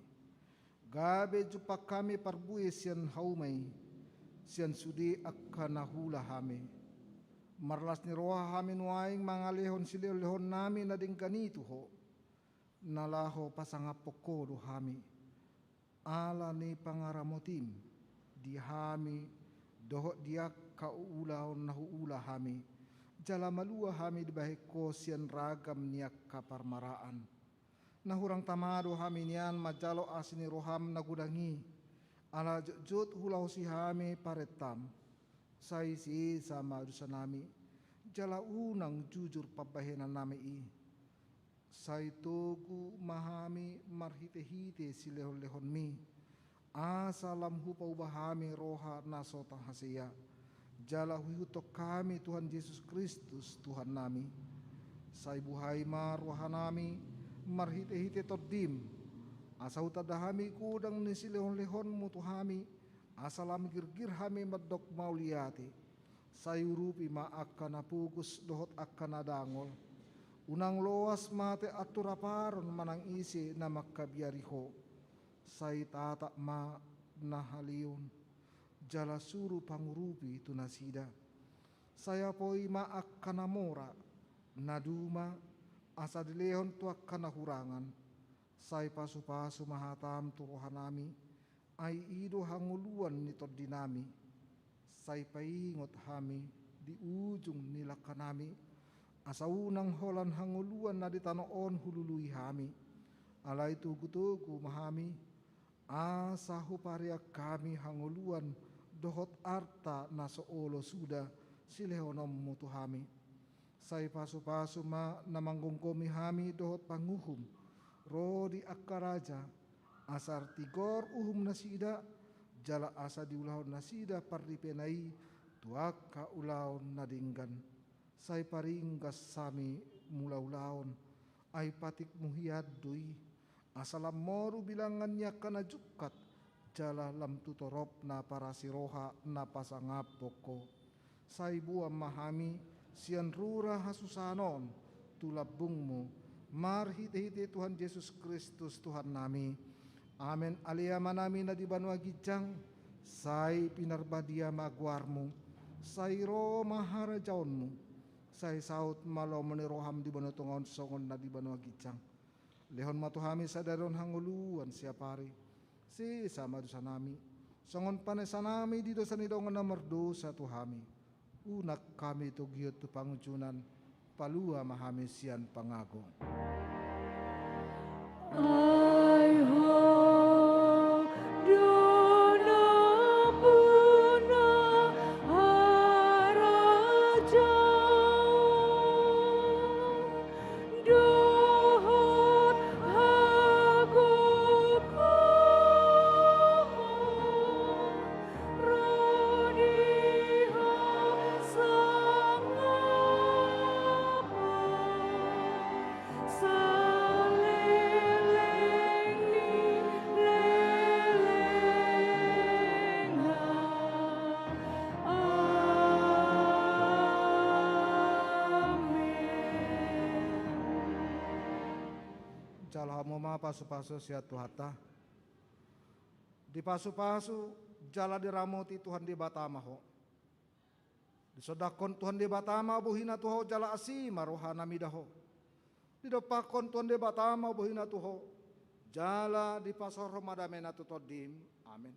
Gabe jumpang hami parbue sian hauma i, sian sude angka na huula hami. Marlas ni roha hami nuaeng mangalehon silehon-lehon nami na denggan i tu Ho. Na laho pasangaphon Ho do hami. Ala ni pangaramotim di hami dohot di angka ulaon na huula hami, jala malua hami dibahen Ho sian ragam ni angka parmaraan. Na hurang tama do hami nian manjalo asi ni roham na godang i, ala jotjot huulahosi hami parentam. Sai sesa ma dosa nami, jala unang jujur pambahenan nami i. Sai togu ma hami marhite-hite silehon-lehonmi, asa lam hupauba hami roha na so tahasea, jala huihuthon hami Tuhan Jesus Kristus Tuhan nami. Sai buhai ma roha nami marhite-hite Tondim, asa hutanda hami godang ni silehon-lehonmu tu hami, asa lam girgir hami mandok mauliate. Sai urupi ma angka na pogos dohot angka na dangol. Unang loas mate anturaparon manang ise na mangkabiari Ho. Sai tatap ma na haleon, jala suru pangurupi tu nasida. Sai apoi ma angka na mora, na duma, asa dilehon tu angka na hurangan. Sai pasupasu ma hatam tu rohanami, ai i do hangoluan ni tondinami. Sai paingot hami di ujung ni langkanami, asa unang holan hangoluan na di tano on hulului hami. Alai togutogu ma hami, asa hupareang hami hangoluan dohot arta na so olo suda silehononmu tu hami. Sai pasupasu ma na manggomgomi hami dohot panguhum, ro di angka raja, asa tigor uhum nasida, jala asa diulahon nasida parripena i tu angka ulaon na denggan. Sai paringgas hami mulaulaon, ai patikmu hian do i, asa lam moru bilangan ni angka na jungkat, jala lam tu toropna parasi roha na pasangaphon ho. Sai boan ma hami sian rura hasusahan on tu lambungmu, marhitehite Tuhan Jesus Kristus Tuhannami. Amen. Ale Amanami na di banua ginjang, sai pinarbadia ma goarmu, sai ro ma harajaonmu, sai saut ma lomo ni roham di banua tonga on songon na di banua ginjang. Lehon ma tu hami sadari on hangoluan siapari. Sesa ma dosanami, songon panesanami di dosa ni dongan na mardosa tu hami. Unang hami togihon tu pangunjunan, palua ma hami sian pangago. Ai Ho do na puna harajaon dohot hagogoon ro di hasangapon saleleng ni lelengna. Amen. Jalo hamu ma pasupasu sian Tuhanta. Dipasupasu jala diramoti Tuhan Debata ma ho. Disondangkon Tuhan Debata ma bohina tu ho jala asi ma rohana mida ho. Didompakkon Tuhan Debata ma bohina tu ho, jala dipasaorhon ma damena tu tondim. Amen.